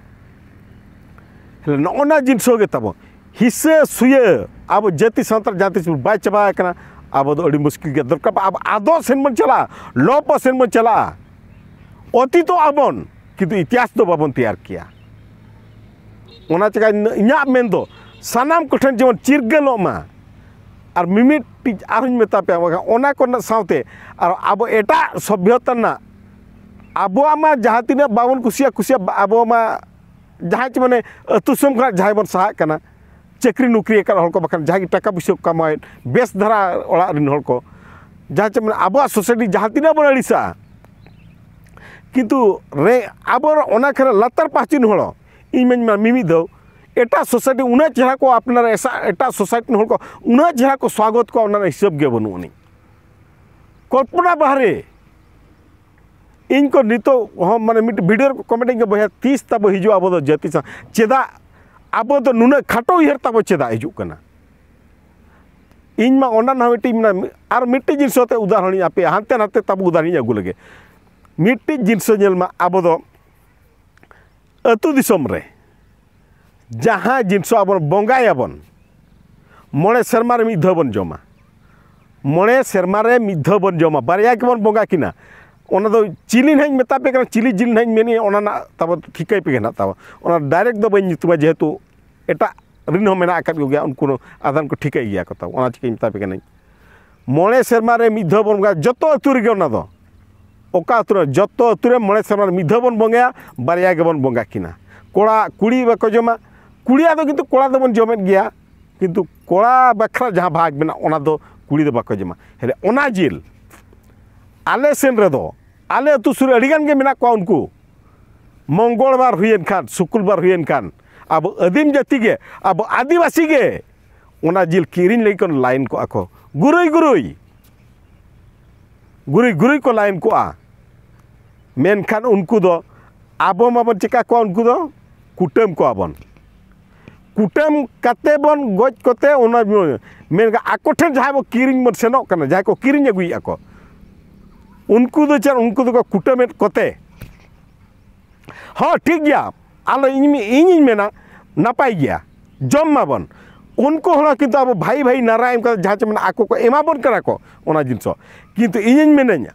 ᱱᱚᱜᱼᱚ ᱱᱟ ᱡᱤᱱᱤᱥ ᱜᱮ ᱛᱟᱵᱚ ᱦᱤᱥᱟᱹ ᱥᱩᱭᱟᱹ ᱟᱵᱚ ᱡᱟᱹᱛᱤ ᱥᱟᱱᱛᱟᱲ ᱡᱟᱦᱟᱸ ᱛᱤᱥ ᱵᱟᱭ ᱪᱟᱵᱟ ᱟᱠᱟᱱᱟ, ᱟᱵᱚ ᱫᱚ ᱟᱹᱰᱤ ᱢᱩᱥᱠᱤᱞ ᱜᱮᱭᱟ᱾ ᱫᱚᱨᱠᱟᱨ ᱟᱵᱚ ᱟᱫᱚᱜ ᱥᱮᱱ ᱵᱚᱱ ᱪᱟᱞᱟᱜᱼᱟ, ᱞᱚᱯᱚᱜ ᱥᱮᱱ ᱵᱚᱱ ᱪᱟᱞᱟᱜᱼᱟ, ᱚᱛᱤᱛᱚᱜ ᱟᱵᱚᱱ, ᱠᱤᱱᱛᱩ ᱤᱛᱤᱦᱟᱥ ᱫᱚ ᱵᱟᱵᱚᱱ ᱛᱮᱭᱟᱨ ᱠᱮᱭᱟ᱾ ᱚᱱᱟ ᱪᱤᱠᱟ ᱤᱧᱟᱹᱜ ᱢᱮᱱ ᱫᱚ ᱥᱟᱱᱟᱢ ᱠᱚᱴᱷᱮᱱ ᱡᱮᱢᱚᱱ ᱪᱤᱨᱜᱟᱹᱞᱚᱜ ᱢᱟ᱾ ᱟᱨ ᱢᱤᱢᱤᱫᱴᱤᱡ ᱟᱨᱦᱚᱸᱧ ᱢᱮᱛᱟ ᱯᱮᱭᱟ, ᱵᱟᱠᱷᱟᱱ ᱚᱱᱟ ᱠᱚᱨᱮᱱᱟᱜ ᱥᱟᱶᱛᱮ ᱟᱨ ᱟᱵᱚ ᱮᱴᱟᱜ ᱥᱚᱵᱷᱭᱚᱛᱟ ᱨᱮᱱᱟᱜ ᱟᱵᱚᱣᱟᱜ ᱢᱟ ᱡᱟᱦᱟᱸ ᱛᱤᱱᱟᱹᱜ ᱵᱟᱵᱚᱱ ᱠᱩᱥᱤᱭᱟᱜ, ᱠᱩᱥᱤᱭᱟᱜ, ᱟᱵᱚ ᱢᱟ ᱡᱟᱦᱟᱸᱭ ᱪᱮ ᱢᱟᱱᱮ ᱟᱹᱛᱩ ᱫᱤᱥᱚᱢ ᱠᱷᱚᱱᱟᱜ ᱡᱟᱦᱟᱸᱭ ᱵᱚᱱ ᱥᱟᱦᱟᱜ ᱠᱟᱱᱟ, ᱪᱟᱹᱠᱨᱤ ᱱᱚᱠᱨᱤ ᱟᱠᱟᱫ ᱦᱚᱲ ᱠᱚ, ᱵᱟᱠᱷᱟᱱ ᱡᱟᱦᱟᱸᱭ ᱜᱮ ᱴᱟᱠᱟ ᱯᱩᱭᱥᱟᱹ ᱠᱚ ᱠᱟᱢᱟᱣᱮᱫ, ᱵᱮᱥ ᱫᱷᱟᱨᱟ ᱚᱲᱟᱜ ᱨᱮᱱ ᱦᱚᱲ ᱠᱚ, ᱡᱟᱦᱟᱸ ᱪᱮ ᱢᱟᱱᱮ ᱟᱵᱚᱣᱟᱜ ᱥᱳᱥᱟᱭᱴᱤ ᱡᱟᱦᱟᱸ ᱛᱤᱱᱟᱹᱜ ᱵᱚᱱ ᱟᱹᱲᱤᱥᱟᱜᱼᱟ, ᱠᱤᱱᱛᱩ ᱨᱮ ᱟᱵᱚ ᱚᱱᱟ ᱠᱷᱟᱱ ᱞᱟᱛᱟᱨ ᱯᱟᱦᱪᱤᱱ ᱦᱚᱲ, ᱤᱧ ᱢᱟᱧ ᱢᱮᱱᱟ ᱢᱤᱢᱤᱫ ᱫᱷᱟᱣ ᱮᱴᱟᱜ ᱥᱳᱥᱟᱭᱴᱤ ᱩᱱᱟᱹᱜ ᱪᱮᱦᱨᱟ ᱠᱚ ᱟᱯᱱᱟᱨᱟ, ᱮᱥᱟ-, ᱮᱴᱟᱜ ᱥᱳᱥᱟᱭᱴᱤ ᱨᱮᱱ ᱦᱚᱲ ᱠᱚ ᱩᱱᱟᱹᱜ ᱪᱮᱦᱨᱟ ᱠᱚ ᱥᱣᱟᱜᱚᱛ ᱠᱚᱣᱟ, ᱚᱱᱟ ᱨᱮᱱᱟᱜ ᱦᱤᱥᱟᱹᱵ ᱜᱮ ᱵᱟᱹᱱᱩᱜ ᱟᱹᱱᱤᱡ᱾ ᱠᱚᱞᱯᱚᱱᱟ ᱵᱟᱦᱨᱮ᱾ ᱤᱧ ᱠᱚ ᱱᱤᱛᱚᱜ ᱦᱚᱸ ᱢᱟᱱᱮ ᱢᱤᱫ ᱵᱷᱤᱰᱤᱭᱳ ᱨᱮᱠᱚ ᱠᱚᱢᱮᱱᱴ ᱤᱧ ᱠᱚ, "ᱵᱚᱭᱦᱟ, ᱛᱤᱥ ᱛᱟᱵᱚ ᱦᱤᱡᱩᱜᱼᱟ ᱟᱵᱚ ᱫᱚ ᱡᱟᱹᱛᱤ ᱥᱟᱶ? ᱪᱮᱫᱟᱜ ᱟᱵᱚ ᱫᱚ ᱱᱩᱱᱟᱹᱜ ᱠᱷᱟᱴᱚ ᱩᱭᱦᱟᱹᱨ ᱛᱟᱵᱚ ᱪᱮᱫᱟᱜ ᱦᱤᱡᱩᱜ ᱠᱟᱱᱟ?" ᱤᱧ ᱢᱟ ᱚᱱᱟ ᱦᱚᱸ ᱢᱤᱫᱴᱤᱡ ᱢᱮᱱᱟ, ᱟᱨ ᱢᱤᱫᱴᱤᱡ ᱡᱤᱱᱤᱥ ᱟᱛᱮ ᱩᱫᱟᱦᱚᱨᱚᱱᱤᱧ ᱟᱯᱮᱭᱟ, ᱦᱟᱱᱛᱮ ᱱᱟᱛᱮ ᱛᱟᱵᱚ ᱩᱫᱟᱦᱚᱨᱚᱱᱤᱧ ᱟᱹᱜᱩ ᱞᱮᱜᱮ᱾ ᱢᱤᱫᱴᱤᱡ ᱡᱤᱱᱤᱥ ᱧᱮᱞ ᱢᱟ, ᱟᱵᱚ ᱫᱚ ᱟᱹᱛᱩ ᱫᱤᱥᱚᱢ ᱨᱮ ᱡᱟᱦᱟᱸ ᱡᱤᱱᱤᱥ ᱟᱵᱚ ᱵᱚᱸᱜᱟᱭᱟᱵᱚᱱ, ᱢᱚᱬᱮ ᱥᱮᱨᱢᱟ ᱨᱮ ᱢᱤᱫ ᱫᱷᱟᱣ ᱵᱚᱱ ᱡᱚᱢᱟ᱾ ᱢᱚᱬᱮ ᱥᱮᱨᱢᱟ ᱨᱮ ᱢᱤᱫ ᱫᱷᱟᱣ ᱵᱚᱱ ᱡᱚᱢᱟ, ᱵᱟᱨᱭᱟ ᱜᱮᱵᱚᱱ ᱵᱚᱸᱜᱟ ᱠᱤᱱᱟ᱾ ᱚᱱᱟ ᱫᱚ ᱪᱤᱞᱤ ᱱᱟᱦᱟᱜ ᱤᱧ ᱢᱮᱛᱟ ᱯᱮ ᱠᱟᱱᱟ, ᱪᱤᱞᱤ ᱡᱤᱞ ᱱᱟᱦᱟᱜ ᱤᱧ ᱢᱮᱱᱮᱫᱼᱟ, ᱚᱱᱟ ᱨᱮᱱᱟᱜ ᱛᱟᱵᱚ ᱴᱷᱤᱠᱟᱹᱭ ᱯᱮ ᱜᱮ ᱱᱟᱦᱟᱜ ᱛᱟᱵᱚ᱾ ᱚᱱᱟ ᱰᱟᱭᱨᱮᱠᱴ ᱫᱚ ᱵᱟᱹᱧ ᱧᱩᱛᱩᱢᱟ, ᱡᱮᱦᱮᱛᱩ ᱮᱴᱟᱜ ᱨᱤᱱ ᱦᱚᱸ ᱢᱮᱱᱟᱜ ᱟᱠᱟᱫ ᱠᱚᱜᱮᱭᱟ, ᱩᱱᱠᱩ ᱦᱚᱸ ᱟᱫᱷᱟᱱ ᱠᱚ ᱴᱷᱤᱠᱟᱹᱭ ᱜᱮᱭᱟ ᱠᱚ ᱛᱟᱵᱚ᱾ ᱚᱱᱟ ᱪᱤᱠᱟᱹᱧ ᱢᱮᱛᱟ ᱯᱮ ᱠᱟᱹᱱᱟᱹᱧ, ᱢᱚᱬᱮ ᱥᱮᱨᱢᱟ ᱨᱮ ᱢᱤᱫ ᱫᱷᱟᱣ ᱵᱚᱱ ᱵᱚᱸᱜᱟᱭᱟ, ᱡᱚᱛᱚ ᱟᱹᱛᱩ ᱨᱮᱜᱮ᱾ ᱚᱱᱟ ᱫᱚ ᱚᱠᱟ ᱟᱹᱛᱩ ᱨᱮ, ᱡᱚᱛᱚ ᱟᱹᱛᱩ ᱨᱮ ᱢᱚᱬᱮ ᱥᱮᱨᱢᱟ ᱨᱮ ᱢᱤᱫ ᱫᱷᱟᱣ ᱵᱚᱱ ᱵᱚᱸᱜᱟᱭᱟ, ᱵᱟᱨᱭᱟ ᱜᱮᱵᱚᱱ ᱵᱚᱸᱜᱟ ᱠᱤᱱᱟ᱾ ᱠᱚᱲᱟ ᱠᱩᱲᱤ ᱵᱟᱠᱚ ᱡᱚᱢᱟ, ᱠᱩᱲᱤᱭᱟᱜ ᱫᱚ ᱠᱤᱱᱛᱩ ᱠᱚᱲᱟ ᱫᱚᱵᱚᱱ ᱡᱚᱢᱮᱫ ᱜᱮᱭᱟ, ᱠᱤᱱᱛᱩ ᱠᱚᱲᱟ ᱵᱟᱠᱷᱨᱟ ᱡᱟᱦᱟᱸ ᱵᱷᱟᱜᱽ ᱢᱮᱱᱟᱜᱼᱟ, ᱚᱱᱟ ᱫᱚ ᱠᱩᱲᱤ ᱫᱚ ᱵᱟᱠᱚ ᱡᱚᱢᱟ᱾ ᱦᱮᱸ, ᱚᱱᱟ ᱡᱤᱞ ᱟᱞᱮ ᱥᱮᱱ ᱨᱮᱫᱚ, ᱟᱞᱮ ᱟᱹᱛᱩ ᱥᱩᱨ ᱨᱮ ᱟᱹᱰᱤ ᱜᱟᱱ ᱜᱮ ᱢᱮᱱᱟᱜ ᱠᱚᱣᱟ᱾ ᱩᱱᱠᱩ ᱢᱚᱝᱜᱚᱞ ᱵᱟᱨ ᱦᱩᱭᱮᱱ ᱠᱷᱟᱱ, ᱥᱩᱠᱩᱞ ᱵᱟᱨ ᱦᱩᱭᱮᱱ ᱠᱷᱟᱱ, ᱟᱵᱚ ᱟᱹᱫᱤᱢ ᱡᱟᱹᱛᱤ ᱜᱮ, ᱟᱵᱚ ᱟᱹᱫᱤᱵᱟᱹᱥᱤ ᱜᱮ ᱚᱱᱟ ᱡᱤᱞ ᱠᱤᱨᱤᱧ ᱞᱟᱹᱜᱤᱫ ᱠᱚ ᱞᱟᱭᱤᱱ ᱠᱚᱜᱼᱟ ᱠᱚ, ᱜᱩᱨᱩᱭ ᱜᱩᱨᱩᱭ, ᱜᱩᱨᱩᱭ ᱜᱩᱨᱩᱭ ᱠᱚ ᱞᱟᱭᱤᱱ ᱠᱚᱜᱼᱟ᱾ ᱢᱮᱱᱠᱷᱟᱱ ᱩᱱᱠᱩ ᱫᱚ, ᱟᱵᱚ ᱢᱟᱵᱚᱱ ᱪᱮᱠᱟ ᱠᱚᱣᱟ, ᱩᱱᱠᱩ ᱫᱚ ᱠᱩᱴᱟᱹᱢ ᱠᱚᱣᱟ ᱵᱚᱱ᱾ ᱠᱩᱴᱟᱹᱢ ᱠᱟᱛᱮ ᱵᱚᱱ ᱜᱚᱡ ᱠᱚᱛᱮ ᱚᱱᱟ, ᱢᱮᱱᱠᱷᱟᱱ ᱟᱠᱚ ᱴᱷᱮᱱ ᱡᱟᱦᱟᱸᱭ ᱵᱚ ᱠᱤᱨᱤᱧ ᱵᱚᱱ ᱥᱮᱱᱚᱜ ᱠᱟᱱᱟ, ᱡᱟᱦᱟᱸᱭ ᱠᱚ ᱠᱤᱨᱤᱧ ᱟᱹᱜᱩᱭᱮᱫᱼᱟ ᱠᱚ, ᱩᱱᱠᱩ ᱫᱚ ᱪᱮᱫ, ᱩᱱᱠᱩ ᱫᱚᱠᱚ ᱠᱩᱴᱟᱹᱢᱮᱫ ᱠᱚᱛᱮ᱾ ᱦᱚᱸ, ᱴᱷᱤᱠ ᱜᱮᱭᱟ, ᱟᱞᱚ, ᱤᱧ, ᱤᱧᱤᱧ ᱢᱮᱱᱟ ᱱᱟᱯᱟᱭ ᱜᱮᱭᱟ, ᱡᱚᱢ ᱢᱟᱵᱚᱱ᱾ ᱩᱱᱠᱩ ᱦᱚᱲ ᱦᱚᱸ ᱠᱤᱱᱛᱩ ᱟᱵᱚ ᱵᱷᱟᱹᱭ ᱵᱷᱟᱹᱭ ᱱᱟᱨᱟ ᱮᱢ ᱠᱟᱛᱮ ᱡᱟᱦᱟᱸ ᱪᱮ ᱢᱮᱱᱟᱜᱼᱟ, ᱟᱠᱚ ᱠᱚ ᱮᱢᱟ ᱵᱚᱱ ᱠᱟᱱᱟ ᱠᱚ ᱚᱱᱟ ᱡᱤᱱᱤᱥ ᱦᱚᱸ᱾ ᱠᱤᱱᱛᱩ ᱤᱧᱤᱧ ᱢᱮᱱᱟᱹᱧ,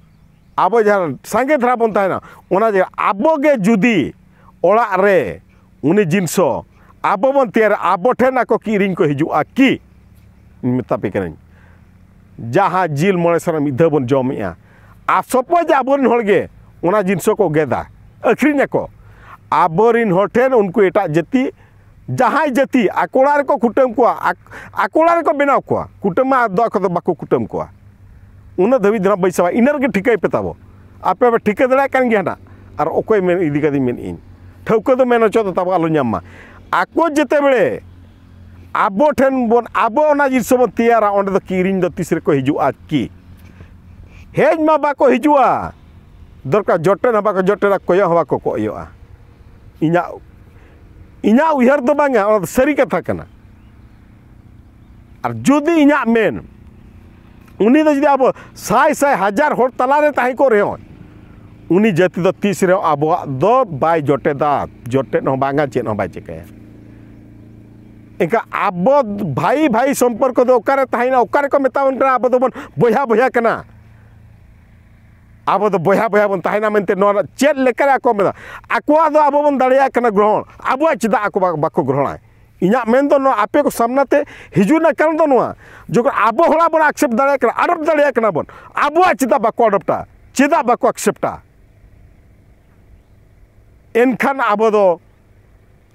ᱟᱵᱚ ᱡᱟᱦᱟᱸ ᱥᱟᱸᱜᱮ ᱫᱷᱟᱨᱟ ᱵᱚᱱ ᱛᱟᱦᱮᱱᱟ, ᱚᱱᱟ ᱡᱮ ᱟᱵᱚ ᱜᱮ ᱡᱩᱫᱤ ᱚᱲᱟᱜ ᱨᱮ ᱩᱱᱤ ᱡᱤᱱᱤᱥ ᱦᱚᱸ ᱟᱵᱚ ᱵᱚᱱ ᱛᱮᱭᱟᱨᱟ, ᱟᱵᱚ ᱴᱷᱮᱱ ᱟᱠᱚ ᱠᱤᱨᱤᱧ ᱠᱚ ᱦᱤᱡᱩᱜᱼᱟ ᱠᱤ? ᱤᱧ ᱢᱮᱛᱟ ᱯᱮ ᱠᱟᱹᱱᱟᱹᱧ, ᱡᱟᱦᱟᱸ ᱡᱤᱞ ᱢᱚᱬᱮ ᱥᱮᱨᱢᱟ ᱢᱤᱫ ᱫᱷᱟᱣ ᱵᱚᱱ ᱡᱚᱢᱮᱜᱼᱟ, ᱟᱨ ᱥᱚᱯᱚᱡ ᱟᱵᱚᱨᱮᱱ ᱦᱚᱲ ᱜᱮ ᱚᱱᱟ ᱡᱤᱱᱤᱥ ᱠᱚ ᱜᱮᱫᱟ, ᱟᱹᱠᱷᱨᱤᱧ ᱟᱠᱚ, ᱟᱵᱚᱨᱮᱱ ᱦᱚᱲ ᱴᱷᱮᱱ ᱩᱱᱠᱩ ᱮᱴᱟᱜ ᱡᱟᱹᱛᱤ, ᱡᱟᱦᱟᱸᱭ ᱡᱟᱹᱛᱤ ᱟᱠᱚ ᱚᱲᱟᱜ ᱨᱮᱠᱚ ᱠᱩᱴᱟᱹᱢ ᱠᱚᱣᱟ, ᱟᱠ-, ᱟᱠᱚ ᱚᱲᱟᱜ ᱨᱮᱠᱚ ᱵᱮᱱᱟᱣ ᱠᱚᱣᱟ, ᱠᱩᱴᱟᱹᱢ ᱢᱟ ᱫᱚ ᱟᱠᱚ ᱫᱚ ᱵᱟᱠᱚ ᱠᱩᱴᱟᱹᱢ ᱠᱚᱣᱟ᱾ ᱩᱱᱟᱹᱜ ᱫᱷᱟᱹᱵᱤᱡ ᱫᱚ ᱱᱟᱜ ᱵᱟᱹᱧ ᱥᱟᱵᱟ, ᱤᱱᱟᱹ ᱨᱮᱜᱮ ᱴᱷᱤᱠᱟᱹᱭ ᱯᱮ ᱛᱟᱵᱚ᱾ ᱟᱯᱮ ᱯᱮ ᱴᱷᱤᱠᱟᱹ ᱫᱟᱲᱮᱭᱟᱜ ᱠᱟᱱ ᱜᱮᱭᱟ ᱱᱟᱜ, ᱟᱨ ᱚᱠᱚᱭ ᱢᱮᱱ ᱤᱫᱤ ᱠᱟᱫᱤᱧ ᱢᱮᱱ ᱤᱧ ᱴᱷᱟᱹᱣᱠᱟᱹ ᱫᱚ ᱢᱮᱱ ᱦᱚᱪᱚ ᱫᱚ ᱛᱟᱵᱚ ᱟᱞᱚ ᱧᱟᱢ ᱢᱟ᱾ ᱟᱠᱚ ᱡᱮᱛᱮ ᱵᱮᱲᱮ ᱟᱵᱚ ᱴᱷᱮᱱ ᱵᱚᱱ, ᱟᱵᱚ ᱚᱱᱟ ᱡᱤᱱᱤᱥ ᱵᱚᱱ ᱛᱮᱭᱟᱨᱟ, ᱚᱸᱰᱮ ᱫᱚ ᱠᱤᱨᱤᱧ ᱫᱚ ᱛᱤᱥ ᱨᱮᱠᱚ ᱦᱤᱡᱩᱜᱼᱟ ᱠᱤ? ᱦᱮᱡ ᱢᱟ ᱵᱟᱠᱚ ᱦᱤᱡᱩᱜᱼᱟ, ᱫᱚᱨᱠᱟᱨ ᱡᱚᱴᱮᱫ ᱦᱚᱸ ᱵᱟᱠᱚ ᱡᱚᱴᱮᱫᱟ, ᱠᱚᱭᱚᱜ ᱦᱚᱸ ᱵᱟᱠᱚ ᱠᱚᱭᱚᱜᱼᱟ᱾ ᱤᱧᱟᱹᱜ, ᱤᱧᱟᱹᱜ ᱩᱭᱦᱟᱹᱨ ᱫᱚ ᱵᱟᱝᱟ, ᱚᱱᱟ ᱫᱚ ᱥᱟᱹᱨᱤ ᱠᱟᱛᱷᱟ ᱠᱟᱱᱟ᱾ ᱟᱨ ᱡᱩᱫᱤ ᱤᱧᱟᱹᱜ ᱢᱮᱱ, ᱩᱱᱤ ᱫᱚ ᱡᱩᱫᱤ ᱟᱵᱚ ᱥᱟᱭ ᱥᱟᱭ ᱦᱟᱡᱟᱨ ᱦᱚᱲ ᱛᱟᱞᱟᱨᱮ ᱛᱟᱦᱮᱸ ᱠᱚᱜ ᱨᱮᱦᱚᱸ, ᱩᱱᱤ ᱡᱟᱹᱛᱤ ᱫᱚ ᱛᱤᱥ ᱨᱮᱦᱚᱸ ᱟᱵᱚᱣᱟᱜ ᱫᱚ ᱵᱟᱭ ᱡᱚᱴᱮᱫᱟ, ᱡᱚᱴᱮᱫ ᱦᱚᱸ ᱵᱟᱝᱟ, ᱪᱮᱫ ᱦᱚᱸ ᱵᱟᱭ ᱪᱤᱠᱟᱹᱭᱟ᱾ ᱮᱱᱠᱷᱟᱱ ᱟᱵᱚ ᱵᱷᱟᱹᱭ ᱵᱷᱟᱹᱭ ᱥᱚᱢᱯᱚᱨᱠᱚ ᱫᱚ ᱚᱠᱟᱨᱮ ᱛᱟᱦᱮᱸᱭᱮᱱᱟ? ᱚᱠᱟᱨᱮᱠᱚ ᱢᱮᱛᱟᱵᱚᱱ ᱠᱟᱱᱟ ᱟᱵᱚ ᱫᱚᱵᱚᱱ ᱵᱚᱭᱦᱟ ᱵᱚᱭᱦᱟ ᱠᱟᱱᱟ? ᱟᱵᱚ ᱫᱚ ᱵᱚᱭᱦᱟ ᱵᱚᱭᱦᱟ ᱵᱚᱱ ᱛᱟᱦᱮᱱᱟ ᱢᱮᱱᱛᱮ ᱱᱚᱣᱟ ᱨᱮᱱᱟᱜ ᱪᱮᱫ ᱞᱮᱠᱟᱨᱮ ᱟᱠᱚ ᱢᱮᱱᱟ? ᱟᱠᱚᱣᱟᱜ ᱫᱚ ᱟᱵᱚ ᱵᱚᱱ ᱫᱟᱲᱮᱭᱟᱜ ᱠᱟᱱᱟ ᱜᱨᱚᱦᱚᱱ, ᱟᱵᱚᱣᱟᱜ ᱪᱮᱫᱟᱜ ᱟᱠᱚ ᱵᱟ-, ᱵᱟᱠᱚ ᱜᱨᱚᱦᱚᱱᱟ? ᱤᱧᱟᱹᱜ ᱢᱮᱱ ᱫᱚ ᱱᱚᱣᱟ, ᱟᱯᱮ ᱠᱚ ᱥᱟᱢᱱᱟ ᱛᱮ ᱦᱤᱡᱩᱜ ᱨᱮᱱᱟᱜ ᱠᱟᱨᱚᱱ ᱫᱚ ᱱᱚᱣᱟ, ᱡᱚᱠᱷᱚᱱ ᱟᱵᱚ ᱦᱚᱲᱟᱜ ᱵᱚᱱ accept ᱫᱟᱲᱮᱭᱟᱜ ᱠᱟᱱᱟ, adopt ᱫᱟᱲᱮᱭᱟᱜ ᱠᱟᱱᱟ ᱵᱚᱱ, ᱟᱵᱚᱣᱟᱜ ᱪᱮᱫᱟᱜ ᱵᱟᱠᱚ adoptᱟ? ᱪᱮᱫᱟᱜ ᱵᱟᱠᱚ acceptᱟ? ᱮᱱᱠᱷᱟᱱ ᱟᱵᱚ ᱫᱚ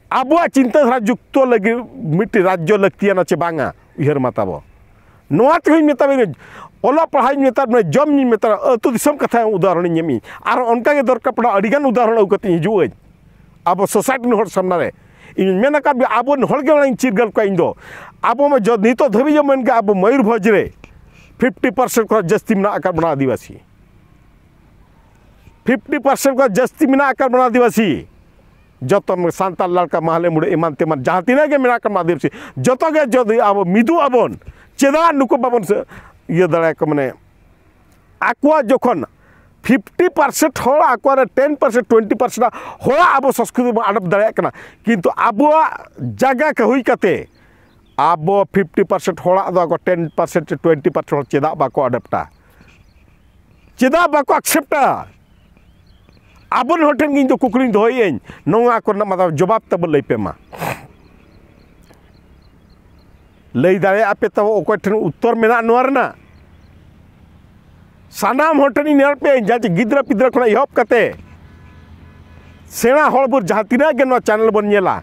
ᱟᱵᱚᱣᱟᱜ ᱪᱤᱱᱛᱟᱹ ᱫᱷᱟᱨᱟ ᱡᱩᱠᱛᱚ ᱞᱟᱹᱜᱤᱫ ᱢᱤᱫᱴᱤᱡ ᱨᱟᱡᱽᱡᱚ ᱞᱟᱹᱠᱛᱤᱭᱟᱱᱟ ᱪᱮ ᱵᱟᱝᱟ, ᱩᱭᱦᱟᱹᱨ ᱢᱟ ᱛᱟᱵᱚ᱾ ᱱᱚᱣᱟ ᱛᱮᱦᱚᱸᱧ ᱢᱮᱛᱟ ᱵᱤᱱᱟ, ᱚᱞᱚᱜ ᱯᱟᱲᱦᱟᱣᱤᱧ ᱢᱮᱛᱟ ᱵᱤᱱᱟ, ᱡᱚᱢ ᱧᱩᱧ ᱢᱮᱛᱟ ᱵᱤᱱᱟ, ᱟᱹᱛᱩ ᱫᱤᱥᱚᱢ ᱠᱟᱛᱷᱟ ᱩᱫᱟᱦᱚᱨᱚᱱᱤᱧ ᱮᱢᱤᱧ᱾ ᱟᱨ ᱚᱱᱠᱟᱜᱮ ᱫᱚᱨᱠᱟᱨ ᱯᱟᱲᱟᱜ ᱟᱹᱰᱤᱜᱟᱱ ᱩᱫᱟᱦᱚᱨᱚᱱ ᱟᱹᱜᱩ ᱠᱟᱛᱮᱧ ᱦᱤᱡᱩᱜ ᱟᱹᱧ ᱟᱵᱚ society ᱨᱮᱱ ᱦᱚᱲ ᱥᱟᱢᱱᱟ ᱨᱮ᱾ ᱤᱧ ᱢᱮᱱ ᱟᱠᱟᱫ ᱜᱮ, ᱟᱵᱚ ᱦᱚᱲ ᱜᱮ ᱚᱱᱟᱧ ᱪᱤᱨᱜᱟᱹᱞ ᱠᱚᱣᱟ ᱤᱧ ᱫᱚ᱾ ᱟᱵᱚ ᱢᱟ ᱡᱚ-, ᱱᱤᱛᱚᱜ ᱫᱷᱟᱹᱵᱤᱡ ᱡᱮ ᱢᱮᱱ ᱜᱮ ᱟᱵᱚ ᱢᱚᱭᱩᱨᱵᱷᱚᱸᱡᱽ ᱨᱮ ᱯᱷᱤᱯᱴᱤ ᱯᱟᱨᱥᱮᱱᱴ ᱠᱷᱚᱱ ᱡᱟᱹᱥᱛᱤ ᱢᱮᱱᱟᱜ ᱟᱠᱟᱫ ᱵᱚᱱᱟ ᱟᱹᱫᱤᱵᱟᱹᱥᱤ᱾ ᱯᱷᱤᱯᱴᱤ ᱯᱟᱨᱥᱮᱱᱴ ᱠᱷᱚᱱ ᱡᱟᱹᱥᱛᱤ ᱢᱮᱱᱟᱜ ᱟᱠᱟᱫ ᱵᱚᱱᱟ ᱟᱹᱫᱤᱵᱟᱹᱥᱤ᱾ ᱡᱚᱛᱚ ᱥᱟᱱᱛᱟᱲ, ᱞᱟᱲᱠᱟ, ᱢᱟᱦᱞᱮ, ᱢᱩᱰᱟᱹ, ᱮᱢᱟᱱ ᱛᱮᱢᱟᱱ ᱡᱟᱦᱟᱸ ᱛᱤᱱᱟᱹᱜ ᱜᱮ ᱢᱮᱱᱟᱜ ᱟᱠᱟᱫ ᱵᱚᱱᱟ ᱟᱹᱫᱤᱵᱟᱹᱥᱤ, ᱡᱚᱛᱚ ᱜᱮ ᱡᱩᱫᱤ ᱟᱵᱚ ᱢᱤᱫᱚᱜ ᱟᱵᱚᱱ, ᱪᱮᱫᱟᱜ ᱱᱩᱠᱩ ᱵᱟᱵᱚᱱ ᱥᱮ-, ᱤᱭᱟᱹ ᱫᱟᱲᱮᱭᱟᱠᱚ, ᱢᱟᱱᱮ ᱟᱠᱚᱣᱟᱜ ᱡᱚᱠᱷᱚᱱ ᱯᱷᱤᱯᱴᱤ ᱯᱟᱨᱥᱮᱱᱴ ᱦᱚᱲ ᱟᱠᱚᱣᱟᱜ ᱨᱮ ᱴᱮᱱ ᱯᱟᱨᱥᱮᱱᱴ, ᱴᱩᱭᱮᱱᱴᱤ ᱯᱟᱨᱥᱮᱱᱴ ᱦᱚᱲᱟᱜ ᱟᱵᱚ ᱥᱚᱝᱥᱠᱨᱤᱛᱤ ᱵᱚᱱ ᱟᱰᱚᱯᱴ ᱫᱟᱲᱮᱭᱟᱜ ᱠᱟᱱᱟ, ᱠᱤᱱᱛᱩ ᱟᱵᱚᱣᱟᱜ ᱡᱟᱭᱜᱟ ᱠᱚ ᱦᱩᱭ ᱠᱟᱛᱮ ᱟᱵᱚ ᱯᱷᱤᱯᱴᱤ ᱯᱟᱨᱥᱮᱱᱴ ᱦᱚᱲᱟᱜ ᱫᱚ ᱟᱠᱚ ᱴᱮᱱ ᱯᱟᱨᱥᱮᱱᱴ ᱥᱮ ᱴᱩᱭᱮᱱᱴᱤ ᱯᱟᱨᱥᱮᱱᱴ ᱦᱚᱲ ᱪᱮᱫᱟᱜ ᱵᱟᱠᱚ ᱟᱰᱚᱯᱴᱟ? ᱪᱮᱫᱟᱜ ᱵᱟᱠᱚ ᱟᱠᱥᱮᱯᱴᱟ? ᱟᱵᱚᱨᱮᱱ ᱦᱚᱲ ᱴᱷᱮᱱ ᱜᱮ ᱤᱧ ᱫᱚ ᱠᱩᱠᱞᱤᱧ ᱫᱚᱦᱚᱭᱮᱫ ᱟᱹᱧ, ᱱᱚᱣᱟ ᱠᱚᱨᱮᱱᱟᱜ ᱢᱟ ᱡᱚᱵᱟᱵ ᱛᱟᱵᱚ ᱞᱟᱹᱭ ᱯᱮ ᱢᱟ᱾ ᱞᱟᱹᱭ ᱫᱟᱲᱮᱭᱟᱜᱼᱟ ᱯᱮ ᱛᱚ, ᱚᱠᱚᱭ ᱴᱷᱮᱱ ᱩᱛᱛᱚᱨ ᱢᱮᱱᱟᱜᱼᱟ ᱱᱚᱣᱟ ᱨᱮᱱᱟᱜ? ᱥᱟᱱᱟᱢ ᱦᱚᱲ ᱴᱷᱮᱱ ᱤᱧ ᱱᱮᱦᱚᱨ ᱯᱮ, ᱡᱟᱦᱟᱸ ᱪᱮ ᱜᱤᱫᱽᱨᱟᱹ ᱯᱤᱫᱽᱨᱟᱹ ᱠᱷᱚᱱᱟᱜ ᱮᱦᱚᱵ ᱠᱟᱛᱮ ᱥᱮᱬᱟ ᱦᱚᱲ ᱵᱚᱱ ᱡᱟᱦᱟᱸ ᱛᱤᱱᱟᱹᱜ ᱜᱮ ᱱᱚᱣᱟ ᱪᱮᱱᱮᱞ ᱵᱚᱱ ᱧᱮᱞᱟ,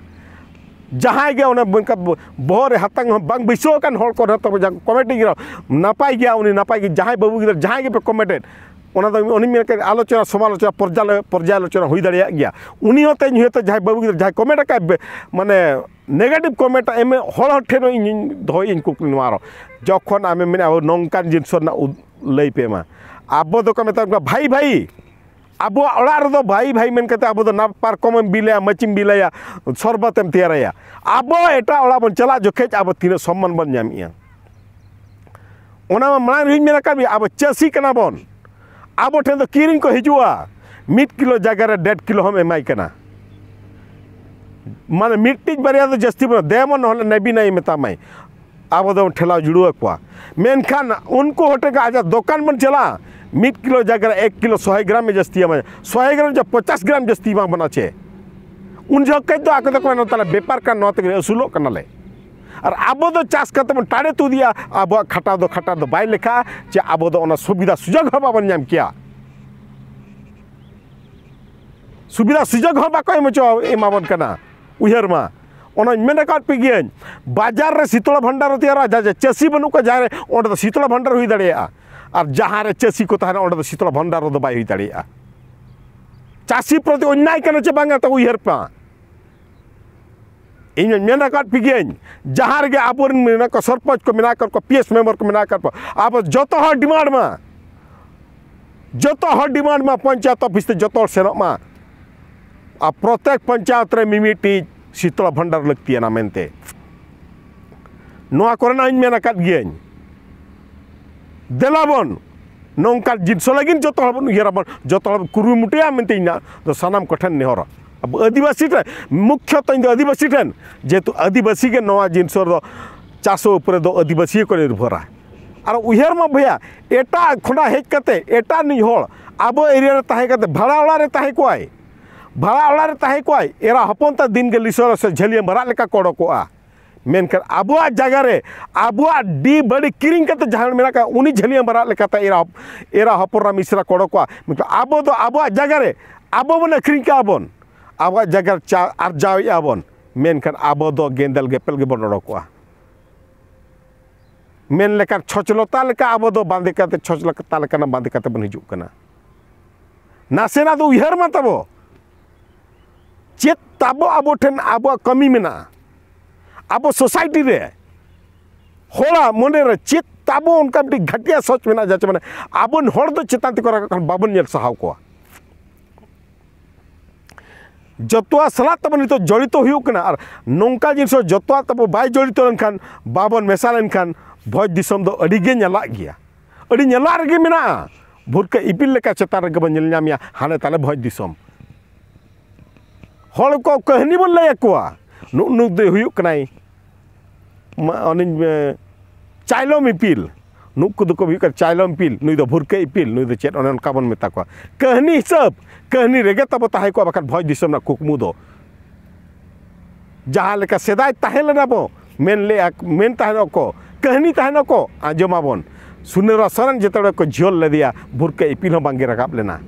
ᱡᱟᱦᱟᱸᱭ ᱜᱮ ᱚᱱᱟ ᱵᱚᱱᱠᱟ ᱵᱚᱦᱚᱜ ᱨᱮ ᱦᱟᱛᱟᱝ ᱦᱚᱸ ᱵᱟᱝ ᱵᱟᱹᱭᱥᱟᱹᱣ ᱟᱠᱟᱱ ᱦᱚᱲ ᱠᱚ ᱡᱚᱛᱚ ᱠᱚ ᱡᱟᱦᱟᱸ ᱠᱚᱢᱮᱱᱴ ᱜᱮᱭᱟ, ᱱᱟᱯᱟᱭ ᱜᱮᱭᱟ ᱩᱱᱤ, ᱱᱟᱯᱟᱭ ᱜᱮ, ᱡᱟᱦᱟᱸᱭ ᱵᱟᱹᱵᱩ ᱜᱤᱫᱽᱨᱟᱹ ᱡᱟᱦᱟᱸᱭ ᱜᱮᱯᱮ ᱠᱚᱢᱮᱱᱴᱮᱫ, ᱚᱱᱟ ᱫᱚ ᱩᱱᱤ ᱢᱮᱱ ᱠᱮᱫ ᱟᱞᱳᱪᱚᱱᱟ, ᱥᱚᱢᱟᱞᱳᱪᱚᱱᱟ, ᱯᱚᱨᱡᱟᱞᱳ-, ᱯᱚᱨᱡᱟᱞᱳᱪᱚᱱᱟ ᱦᱩᱭ ᱫᱟᱲᱮᱭᱟᱜ ᱜᱮᱭᱟ᱾ ᱩᱱᱤ ᱦᱚᱸ ᱛᱮᱦᱮᱧ ᱦᱚᱭᱛᱳ ᱡᱟᱦᱟᱸᱭ ᱵᱟᱹᱵᱩ ᱜᱤᱫᱽᱨᱟᱹ ᱡᱟᱦᱟᱸᱭ ᱠᱚᱢᱮᱱᱴ ᱟᱠᱟᱫ ᱵᱮ-, ᱢᱟᱱᱮ ᱱᱮᱜᱮᱴᱤᱵᱷ ᱠᱚᱢᱮᱱᱴ ᱮᱢ ᱦᱚᱲ ᱴᱷᱮᱱ ᱦᱚᱸ ᱤᱧ ᱫᱚᱦᱚᱭᱟᱹᱧ ᱠᱩᱠᱞᱤ ᱱᱚᱣᱟ ᱨᱚ-, ᱡᱚᱠᱷᱚᱱ ᱟᱢᱮᱢ ᱢᱮᱱᱟ ᱟᱵᱚ ᱱᱚᱝᱠᱟᱱ ᱡᱤᱱᱤᱥ ᱨᱮᱱᱟᱜ ᱩᱫ-, ᱞᱟᱹᱭ ᱯᱮ ᱢᱟ, ᱟᱵᱚ ᱫᱚᱠᱚ ᱢᱮᱛᱟ ᱠᱚᱣᱟ ᱵᱷᱟᱭ ᱵᱷᱟᱭ, ᱟᱵᱚᱣᱟᱜ ᱚᱲᱟᱜ ᱨᱮᱫᱚ ᱵᱷᱟᱭ ᱵᱷᱟᱭ ᱢᱮᱱ ᱠᱟᱛᱮ ᱟᱵᱚ ᱫᱚ ᱱᱟ ᱯᱟᱨᱠᱚᱢ ᱮᱢ ᱵᱤᱞᱟᱹᱭᱟ, ᱢᱟᱹᱪᱤᱢ ᱵᱤᱞᱟᱹᱭᱟ, ᱥᱚᱨᱵᱚᱛ ᱮᱢ ᱛᱮᱭᱟᱨᱟᱭᱟ᱾ ᱟᱵᱚ ᱮᱴᱟᱜ ᱚᱲᱟᱜ ᱵᱚᱱ ᱪᱟᱞᱟᱜ ᱡᱚᱠᱷᱮᱡ ᱟᱵᱚ ᱛᱤᱱᱟᱹᱜ ᱥᱚᱢᱢᱟᱱ ᱵᱚᱱ ᱧᱟᱢᱮᱜᱼᱟ? ᱚᱱᱟ ᱢᱟ ᱢᱟᱲᱟᱝ ᱨᱮᱦᱚᱸᱧ ᱢᱮᱱ ᱟᱠᱟᱫ ᱢᱮᱭᱟ, ᱟᱵᱚ ᱪᱟᱹᱥᱤ ᱠᱟᱱᱟ ᱵᱚᱱ, ᱟᱵᱚ ᱴᱷᱮᱱ ᱫᱚ ᱠᱤᱨᱤᱧ ᱠᱚ ᱦᱤᱡᱩᱜᱼᱟ, ᱢᱤᱫ ᱠᱤᱞᱳ ᱡᱟᱭᱜᱟ ᱨᱮ ᱰᱮᱲ ᱠᱤᱞᱳ ᱦᱚᱸᱢ ᱮᱢᱟᱭ ᱠᱟᱱᱟ᱾ ᱢᱟᱱᱮ ᱢᱤᱫᱴᱤᱡ ᱵᱟᱨᱭᱟ ᱫᱚ ᱡᱟᱹᱥᱛᱤ ᱵᱟᱹᱱᱩᱜᱼᱟ, ᱫᱮᱢᱚᱱ ᱱᱚᱦᱞᱮ ᱱᱮᱵᱤᱱᱟᱭ ᱢᱮᱛᱟᱢᱟᱭ, ᱟᱵᱚ ᱫᱚᱵᱚᱱ ᱴᱷᱮᱞᱟᱣ ᱡᱩᱲᱩᱣ ᱟᱠᱚᱣᱟ᱾ ᱢᱮᱱᱠᱷᱟᱱ ᱩᱱᱠᱩ ᱦᱚᱲ ᱴᱷᱮᱱ ᱟᱡᱟᱜ ᱫᱚᱠᱟᱱ ᱵᱚᱱ ᱪᱟᱞᱟᱜᱼᱟ, ᱢᱤᱫ ᱠᱤᱞᱳ ᱡᱟᱭᱜᱟ ᱨᱮ ᱮᱠ ᱠᱤᱞᱳ ᱥᱚᱭ ᱜᱨᱟᱢ ᱮ ᱡᱟᱹᱥᱛᱤ ᱮᱢᱟᱭᱟ, ᱥᱚᱭ ᱜᱨᱟᱢ ᱡᱟ ᱯᱚᱪᱟᱥ ᱜᱨᱟᱢ ᱡᱟᱹᱥᱛᱤ ᱮᱢᱟ ᱵᱚᱱᱟ ᱪᱮ? ᱩᱱ ᱡᱚᱠᱷᱚᱡ ᱫᱚ ᱟᱠᱚ ᱫᱚᱠᱚ ᱢᱮᱱᱟ, "ᱛᱟᱦᱞᱮ ᱵᱮᱯᱟᱨ ᱠᱟᱱ, ᱱᱚᱣᱟ ᱛᱮᱜᱮ ᱟᱹᱥᱩᱞᱚᱜ ᱠᱟᱱᱟᱞᱮ᱾" ᱟᱨ ᱟᱵᱚ ᱫᱚ ᱪᱟᱥ ᱠᱟᱛᱮ ᱵᱚᱱ ᱴᱟᱲᱮ ᱛᱩᱫᱮᱜᱼᱟ, ᱟᱵᱚᱣᱟᱜ ᱠᱷᱟᱴᱟᱣ ᱫᱚ ᱠᱷᱟᱴᱟᱣ ᱫᱚ ᱵᱟᱭ ᱞᱮᱠᱷᱟᱜᱼᱟ, ᱪᱮ ᱟᱵᱚ ᱫᱚ ᱚᱱᱟ ᱥᱩᱵᱤᱫᱷᱟ ᱥᱩᱡᱳᱜᱽ ᱦᱚᱸ ᱵᱟᱵᱚᱱ ᱧᱟᱢ ᱠᱮᱭᱟ᱾ ᱥᱩᱵᱤᱫᱷᱟ ᱥᱩᱡᱳᱜᱽ ᱦᱚᱸ ᱵᱟᱠᱚ ᱮᱢ ᱦᱚᱪᱚ ᱮᱢᱟᱵᱚᱱ ᱠᱟᱱᱟ᱾ ᱩᱭᱦᱟᱹᱨ ᱢᱟ, ᱚᱱᱟᱧ ᱢᱮᱱ ᱟᱠᱟᱫ ᱯᱮ ᱜᱤᱭᱟᱹᱧ, ᱵᱟᱡᱟᱨ ᱨᱮ ᱥᱤᱛᱚᱞᱟ ᱵᱷᱟᱱᱰᱟᱨ ᱨᱮ ᱛᱮᱭᱟᱨᱟ, ᱡᱟᱦᱟᱸᱭ ᱪᱟᱹᱥᱤ ᱵᱟᱹᱱᱩᱜ ᱠᱚᱣᱟ, ᱡᱟᱦᱟᱸᱭ ᱨᱮ, ᱚᱸᱰᱮ ᱫᱚ ᱥᱤᱛᱚᱞᱟ ᱵᱷᱟᱱᱰᱟᱨ ᱦᱩᱭ ᱫᱟᱲᱮᱭᱟᱜᱼᱟ᱾ ᱟᱨ ᱡᱟᱦᱟᱸ ᱨᱮ ᱪᱟᱹᱥᱤ ᱠᱚ ᱛᱟᱦᱮᱱᱟ, ᱚᱸᱰᱮ ᱫᱚ ᱥᱤᱛᱚᱞᱟ ᱵᱷᱟᱱᱰᱟᱨ ᱨᱮᱫᱚ ᱵᱟᱭ ᱦᱩᱭ ᱫᱟᱲᱮᱭᱟᱜᱼᱟ᱾ ᱪᱟᱹᱥᱤ ᱯᱨᱚᱛᱤ ᱚᱱᱱᱟᱭ ᱠᱟᱱᱟ ᱪᱮ ᱵᱟᱝᱟ, ᱛᱚ ᱩᱭᱦᱟᱹᱨ ᱯᱮ᱾ ᱤᱧ ᱢᱮᱱ ᱟᱠᱟᱫ ᱯᱮ ᱜᱤᱭᱟᱹᱧ, ᱡᱟᱦᱟᱸ ᱨᱮᱜᱮ ᱟᱵᱚᱨᱮᱱ ᱢᱮᱱᱟᱜ ᱠᱚ, ᱥᱚᱨᱯᱚᱧᱪ ᱠᱚ ᱢᱮᱱᱟᱜ ᱟᱠᱟᱫ ᱠᱚ, ᱯᱤ ᱮᱥ ᱢᱮᱢᱵᱟᱨ ᱠᱚ ᱢᱮᱱᱟᱜ ᱟᱠᱟᱫ ᱠᱚ, ᱟᱵᱚ ᱡᱚᱛᱚ ᱦᱚᱲ ᱰᱤᱢᱟᱱᱰ ᱢᱟ, ᱡᱚᱛᱚ ᱦᱚᱲ ᱰᱤᱢᱟᱱᱰ ᱢᱟ ᱯᱚᱧᱪᱟᱭᱮᱛ ᱚᱯᱷᱤᱥ ᱛᱮ ᱡᱚᱛᱚ ᱦᱚᱲ ᱥᱮᱱᱚᱜ ᱢᱟ᱾ ᱟᱨ ᱯᱨᱚᱛᱮᱠ ᱯᱚᱧᱪᱟᱭᱮᱛ ᱨᱮ ᱢᱤᱢᱤᱫᱴᱤᱡ ᱥᱤᱛᱲᱟ ᱵᱷᱟᱱᱰᱟᱨ ᱞᱟᱹᱠᱛᱤᱭᱟᱱᱟ ᱢᱮᱱᱛᱮ ᱱᱚᱣᱟ ᱠᱚᱨᱮᱱᱟᱜ ᱤᱧ ᱢᱮᱱ ᱟᱠᱟᱫ ᱜᱤᱭᱟᱹᱧ᱾ ᱫᱮᱞᱟ ᱵᱚᱱ ᱱᱚᱝᱠᱟᱱ ᱡᱤᱱᱤᱥ ᱞᱟᱹᱜᱤᱫ ᱡᱚᱛᱚ ᱦᱚᱲ ᱵᱚᱱ ᱩᱭᱦᱟᱹᱨᱟᱵᱚᱱ, ᱡᱚᱛᱚ ᱦᱚᱲ ᱵᱚᱱ ᱠᱩᱨᱩᱢᱩᱴᱩᱭᱟ ᱢᱮᱱᱛᱮ ᱤᱧᱟᱹᱜ ᱫᱚ ᱥᱟᱱᱟᱢ ᱠᱚᱴᱷᱮᱱ ᱱᱮᱦᱚᱨ᱾ ᱟᱵᱚ ᱟᱹᱫᱤᱵᱟᱹᱥᱤ ᱴᱷᱮᱱ, ᱢᱩᱠᱷᱭᱚᱛᱚ ᱤᱧ ᱫᱚ ᱟᱹᱫᱤᱵᱟᱹᱥᱤ ᱴᱷᱮᱱ, ᱡᱮᱦᱮᱛᱩ ᱟᱹᱫᱤᱵᱟᱹᱥᱤ ᱜᱮ ᱱᱚᱣᱟ ᱡᱤᱱᱤᱥ ᱨᱮᱫᱚ ᱪᱟᱥ ᱩᱯᱚᱨᱮ ᱫᱚ ᱟᱹᱫᱤᱵᱟᱹᱥᱤ ᱠᱚ ᱱᱤᱨᱵᱷᱚᱨᱟ᱾ ᱟᱨ ᱩᱭᱦᱟᱹᱨ ᱢᱟ ᱵᱚᱭᱦᱟ, ᱮᱴᱟᱜ ᱠᱷᱚᱱᱟᱜ ᱦᱮᱡ ᱠᱟᱛᱮ ᱮᱴᱟᱜ ᱨᱤᱱᱤᱡ ᱦᱚᱲ ᱟᱵᱚ ᱮᱨᱤᱭᱟ ᱨᱮ ᱛᱟᱦᱮᱸ ᱠᱟᱛᱮ ᱵᱷᱟᱲᱟ ᱚᱲᱟᱜ ᱨᱮ ᱛᱟᱦᱮᱸ ᱠᱚᱣᱟᱭ, ᱵᱷᱟᱲᱟ ᱚᱲᱟᱜ ᱨᱮ ᱛᱟᱦᱮᱸ ᱠᱚᱣᱟᱭ, ᱮᱨᱟ ᱦᱚᱯᱚᱱ ᱛᱟᱭ ᱫᱤᱱ ᱜᱮ ᱞᱤᱥᱚ ᱨᱮ ᱥᱮ ᱡᱷᱟᱹᱞᱤᱭᱟᱹ ᱢᱟᱨᱟᱜ ᱞᱮᱠᱟ ᱠᱚ ᱚᱰᱚᱠᱚᱜᱼᱟ᱾ ᱢᱮᱱᱠᱷᱟᱱ ᱟᱵᱚᱣᱟᱜ ᱡᱟᱭᱜᱟ ᱨᱮ ᱟᱵᱚᱣᱟᱜ ᱰᱤ ᱵᱟᱹᱲᱤ ᱠᱤᱨᱤᱧ ᱠᱟᱛᱮ ᱡᱟᱦᱟᱸᱭ ᱢᱮᱱᱟᱜ ᱠᱟᱜ ᱩᱱᱤ ᱡᱷᱟᱹᱞᱤᱭᱟᱹ ᱢᱟᱨᱟᱜ ᱞᱮᱠᱟᱛᱮ ᱮᱨᱟ ᱦᱚᱯ-, ᱮᱨᱟ ᱦᱚᱯᱚᱱ ᱨᱟ ᱢᱤᱥᱨᱟ ᱠᱚ ᱚᱰᱚᱠᱚᱜᱼᱟ᱾ ᱢᱮᱱᱠᱷᱟᱱ ᱟᱵᱚ ᱫᱚ ᱟᱵᱚᱣᱟᱜ ᱡᱟᱭᱜᱟ ᱨᱮ ᱟᱵᱚ ᱵᱚᱱ ᱟᱹᱠᱷᱨᱤᱧ ᱠᱟᱜᱼᱟ ᱵᱚᱱ, ᱟᱵᱚᱣᱟᱜ ᱡᱟᱭᱜᱟ ᱨᱮ ᱪᱟ ᱟᱨᱡᱟᱣᱮᱫᱼᱟ ᱵᱚᱱ, ᱢᱮᱱᱠᱷᱟᱱ ᱟᱵᱚ ᱫᱚ ᱜᱮᱸᱫᱮᱞ ᱜᱮᱯᱮᱞ ᱜᱮᱵᱚᱱ ᱚᱰᱚᱠᱚᱜᱼᱟ᱾ ᱢᱮᱱ ᱞᱮᱠᱷᱟᱱ ᱪᱷᱚᱪᱞᱚᱛᱟ ᱞᱮᱠᱟ ᱟᱵᱚ ᱫᱚ ᱵᱟᱸᱫᱮ ᱠᱟᱛᱮ, ᱪᱷᱚᱪᱞᱚᱛᱟ ᱞᱮᱠᱟᱱᱟᱜ ᱵᱟᱸᱫᱮ ᱠᱟᱛᱮ ᱵᱚᱱ ᱦᱤᱡᱩᱜ ᱠᱟᱱᱟ᱾ ᱱᱟᱥᱮᱱᱟᱜ ᱫᱚ ᱩᱭᱦᱟᱹᱨ ᱢᱟ ᱛᱟᱵᱚ, ᱪᱮᱫ ᱛᱟᱵᱚ ᱟᱵᱚ ᱴᱷᱮᱱ ᱟᱵᱚᱣᱟᱜ ᱠᱟᱹᱢᱤ ᱢᱮᱱᱟᱜᱼᱟ? ᱟᱵᱚ ᱥᱳᱥᱟᱭᱴᱤ ᱨᱮ ᱦᱚᱲᱟᱜ ᱢᱚᱱᱮ ᱨᱮ ᱪᱮᱫ ᱛᱟᱵᱚ ᱚᱱᱠᱟ ᱢᱤᱫᱴᱤᱡ ᱜᱷᱟᱹᱴᱤᱭᱟ ᱥᱳᱪ ᱢᱮᱱᱟᱜᱼᱟ, ᱡᱟᱪᱮ ᱢᱟᱱᱮ ᱟᱵᱚ ᱦᱚᱲ ᱫᱚ ᱪᱮᱛᱟᱱ ᱛᱮᱠᱚ ᱨᱟᱠᱟᱵ ᱠᱷᱟᱱ ᱵᱟᱵᱚᱱ ᱧᱮᱞ ᱥᱟᱦᱟᱣ ᱠᱚᱣᱟ᱾ ᱡᱚᱛᱚᱣᱟᱜ ᱥᱟᱞᱟᱜ ᱛᱟᱵᱚᱱ ᱱᱤᱛᱚᱜ ᱡᱚᱲᱤᱛᱚ ᱦᱩᱭᱩᱜ ᱠᱟᱱᱟ᱾ ᱟᱨ ᱱᱚᱝᱠᱟ ᱡᱤᱱᱤᱥ ᱦᱚᱸ ᱡᱚᱛᱚᱣᱟᱜ ᱛᱟᱵᱚ ᱵᱟᱭ ᱡᱚᱲᱤᱛᱚ ᱞᱮᱱᱠᱷᱟᱱ, ᱵᱟᱵᱚᱱ ᱢᱮᱥᱟ ᱞᱮᱱᱠᱷᱟᱱ, ᱵᱷᱚᱸᱡᱽ ᱫᱤᱥᱚᱢ ᱫᱚ ᱟᱹᱰᱤ ᱜᱮ ᱧᱟᱞᱟᱜ ᱜᱮᱭᱟ, ᱟᱹᱰᱤ ᱧᱟᱞᱟᱜ ᱨᱮᱜᱮ ᱢᱮᱱᱟᱜᱼᱟ᱾ ᱵᱷᱩᱨᱠᱟᱹ ᱤᱯᱤᱞ ᱞᱮᱠᱟ ᱪᱮᱛᱟᱱ ᱨᱮᱜᱮ ᱵᱚᱱ ᱧᱮᱞ ᱧᱟᱢᱮᱭᱟ, ᱦᱟᱱᱮ ᱛᱟᱞᱮ ᱵᱷᱚᱸᱡᱽ ᱫᱤᱥᱚᱢ᱾ ᱦᱚᱲ ᱠᱚ ᱠᱟᱹᱦᱱᱤ ᱵᱚᱱ ᱞᱟᱹᱭ ᱟᱠᱚᱣᱟ, ᱱᱩᱜ ᱱᱩᱜ ᱫᱚᱭ ᱦᱩᱭᱩᱜ ᱠᱟᱱᱟᱭ ᱢᱟ-, ᱩᱱᱤ, ᱮ, ᱪᱟᱭᱞᱚᱢ ᱤᱯᱤᱞ, ᱱᱩᱠᱩ ᱫᱚᱠᱚ ᱦᱩᱭᱩᱜ ᱠᱟᱱᱟ ᱪᱟᱭᱞᱚᱢ ᱤᱯᱤᱞ, ᱱᱩᱭ ᱫᱚ ᱵᱷᱩᱨᱠᱟᱹ ᱤᱯᱤᱞ, ᱱᱩᱭ ᱫᱚ ᱪᱮᱫ, ᱚᱱᱮ ᱚᱱᱠᱟ ᱵᱚᱱ ᱢᱮᱛᱟ ᱠᱚᱣᱟ᱾ ᱠᱟᱹᱦᱱᱤ ᱦᱤᱥᱟᱹᱵ, ᱠᱟᱹᱦᱱᱤ ᱨᱮᱜᱮ ᱛᱟᱵᱚ ᱛᱟᱦᱮᱸ ᱠᱚᱜᱼᱟ, ᱵᱟᱠᱷᱟᱱ ᱵᱷᱚᱸᱡᱽ ᱫᱤᱥᱚᱢ ᱨᱮᱱᱟᱜ ᱠᱩᱠᱢᱩ ᱫᱚ ᱡᱟᱦᱟᱸ ᱞᱮᱠᱟ ᱥᱮᱫᱟᱭ ᱛᱟᱦᱮᱸ ᱞᱮᱱᱟ ᱵᱚ, ᱢᱮᱱ ᱞᱮᱜᱼᱟ, ᱢᱮᱱ ᱛᱟᱦᱮᱱᱚᱜ ᱠᱚ, ᱠᱟᱹᱦᱱᱤ ᱛᱟᱦᱮᱱᱚᱜ ᱠᱚ, ᱟᱸᱡᱚᱢᱟᱵᱚᱱ᱾ ᱥᱩᱱᱟᱹᱨᱟ ᱥᱚᱨᱮᱱ ᱡᱮᱛᱮ ᱦᱚᱲ ᱠᱚ ᱡᱷᱤᱭᱚᱞ ᱞᱮᱫᱮᱭᱟ, ᱵᱷᱩᱨᱠᱟᱹ ᱤᱯᱤᱞ ᱦᱚᱸ ᱵᱟᱝᱜᱮ ᱨᱟᱠᱟᱵ ᱞᱮᱱᱟ᱾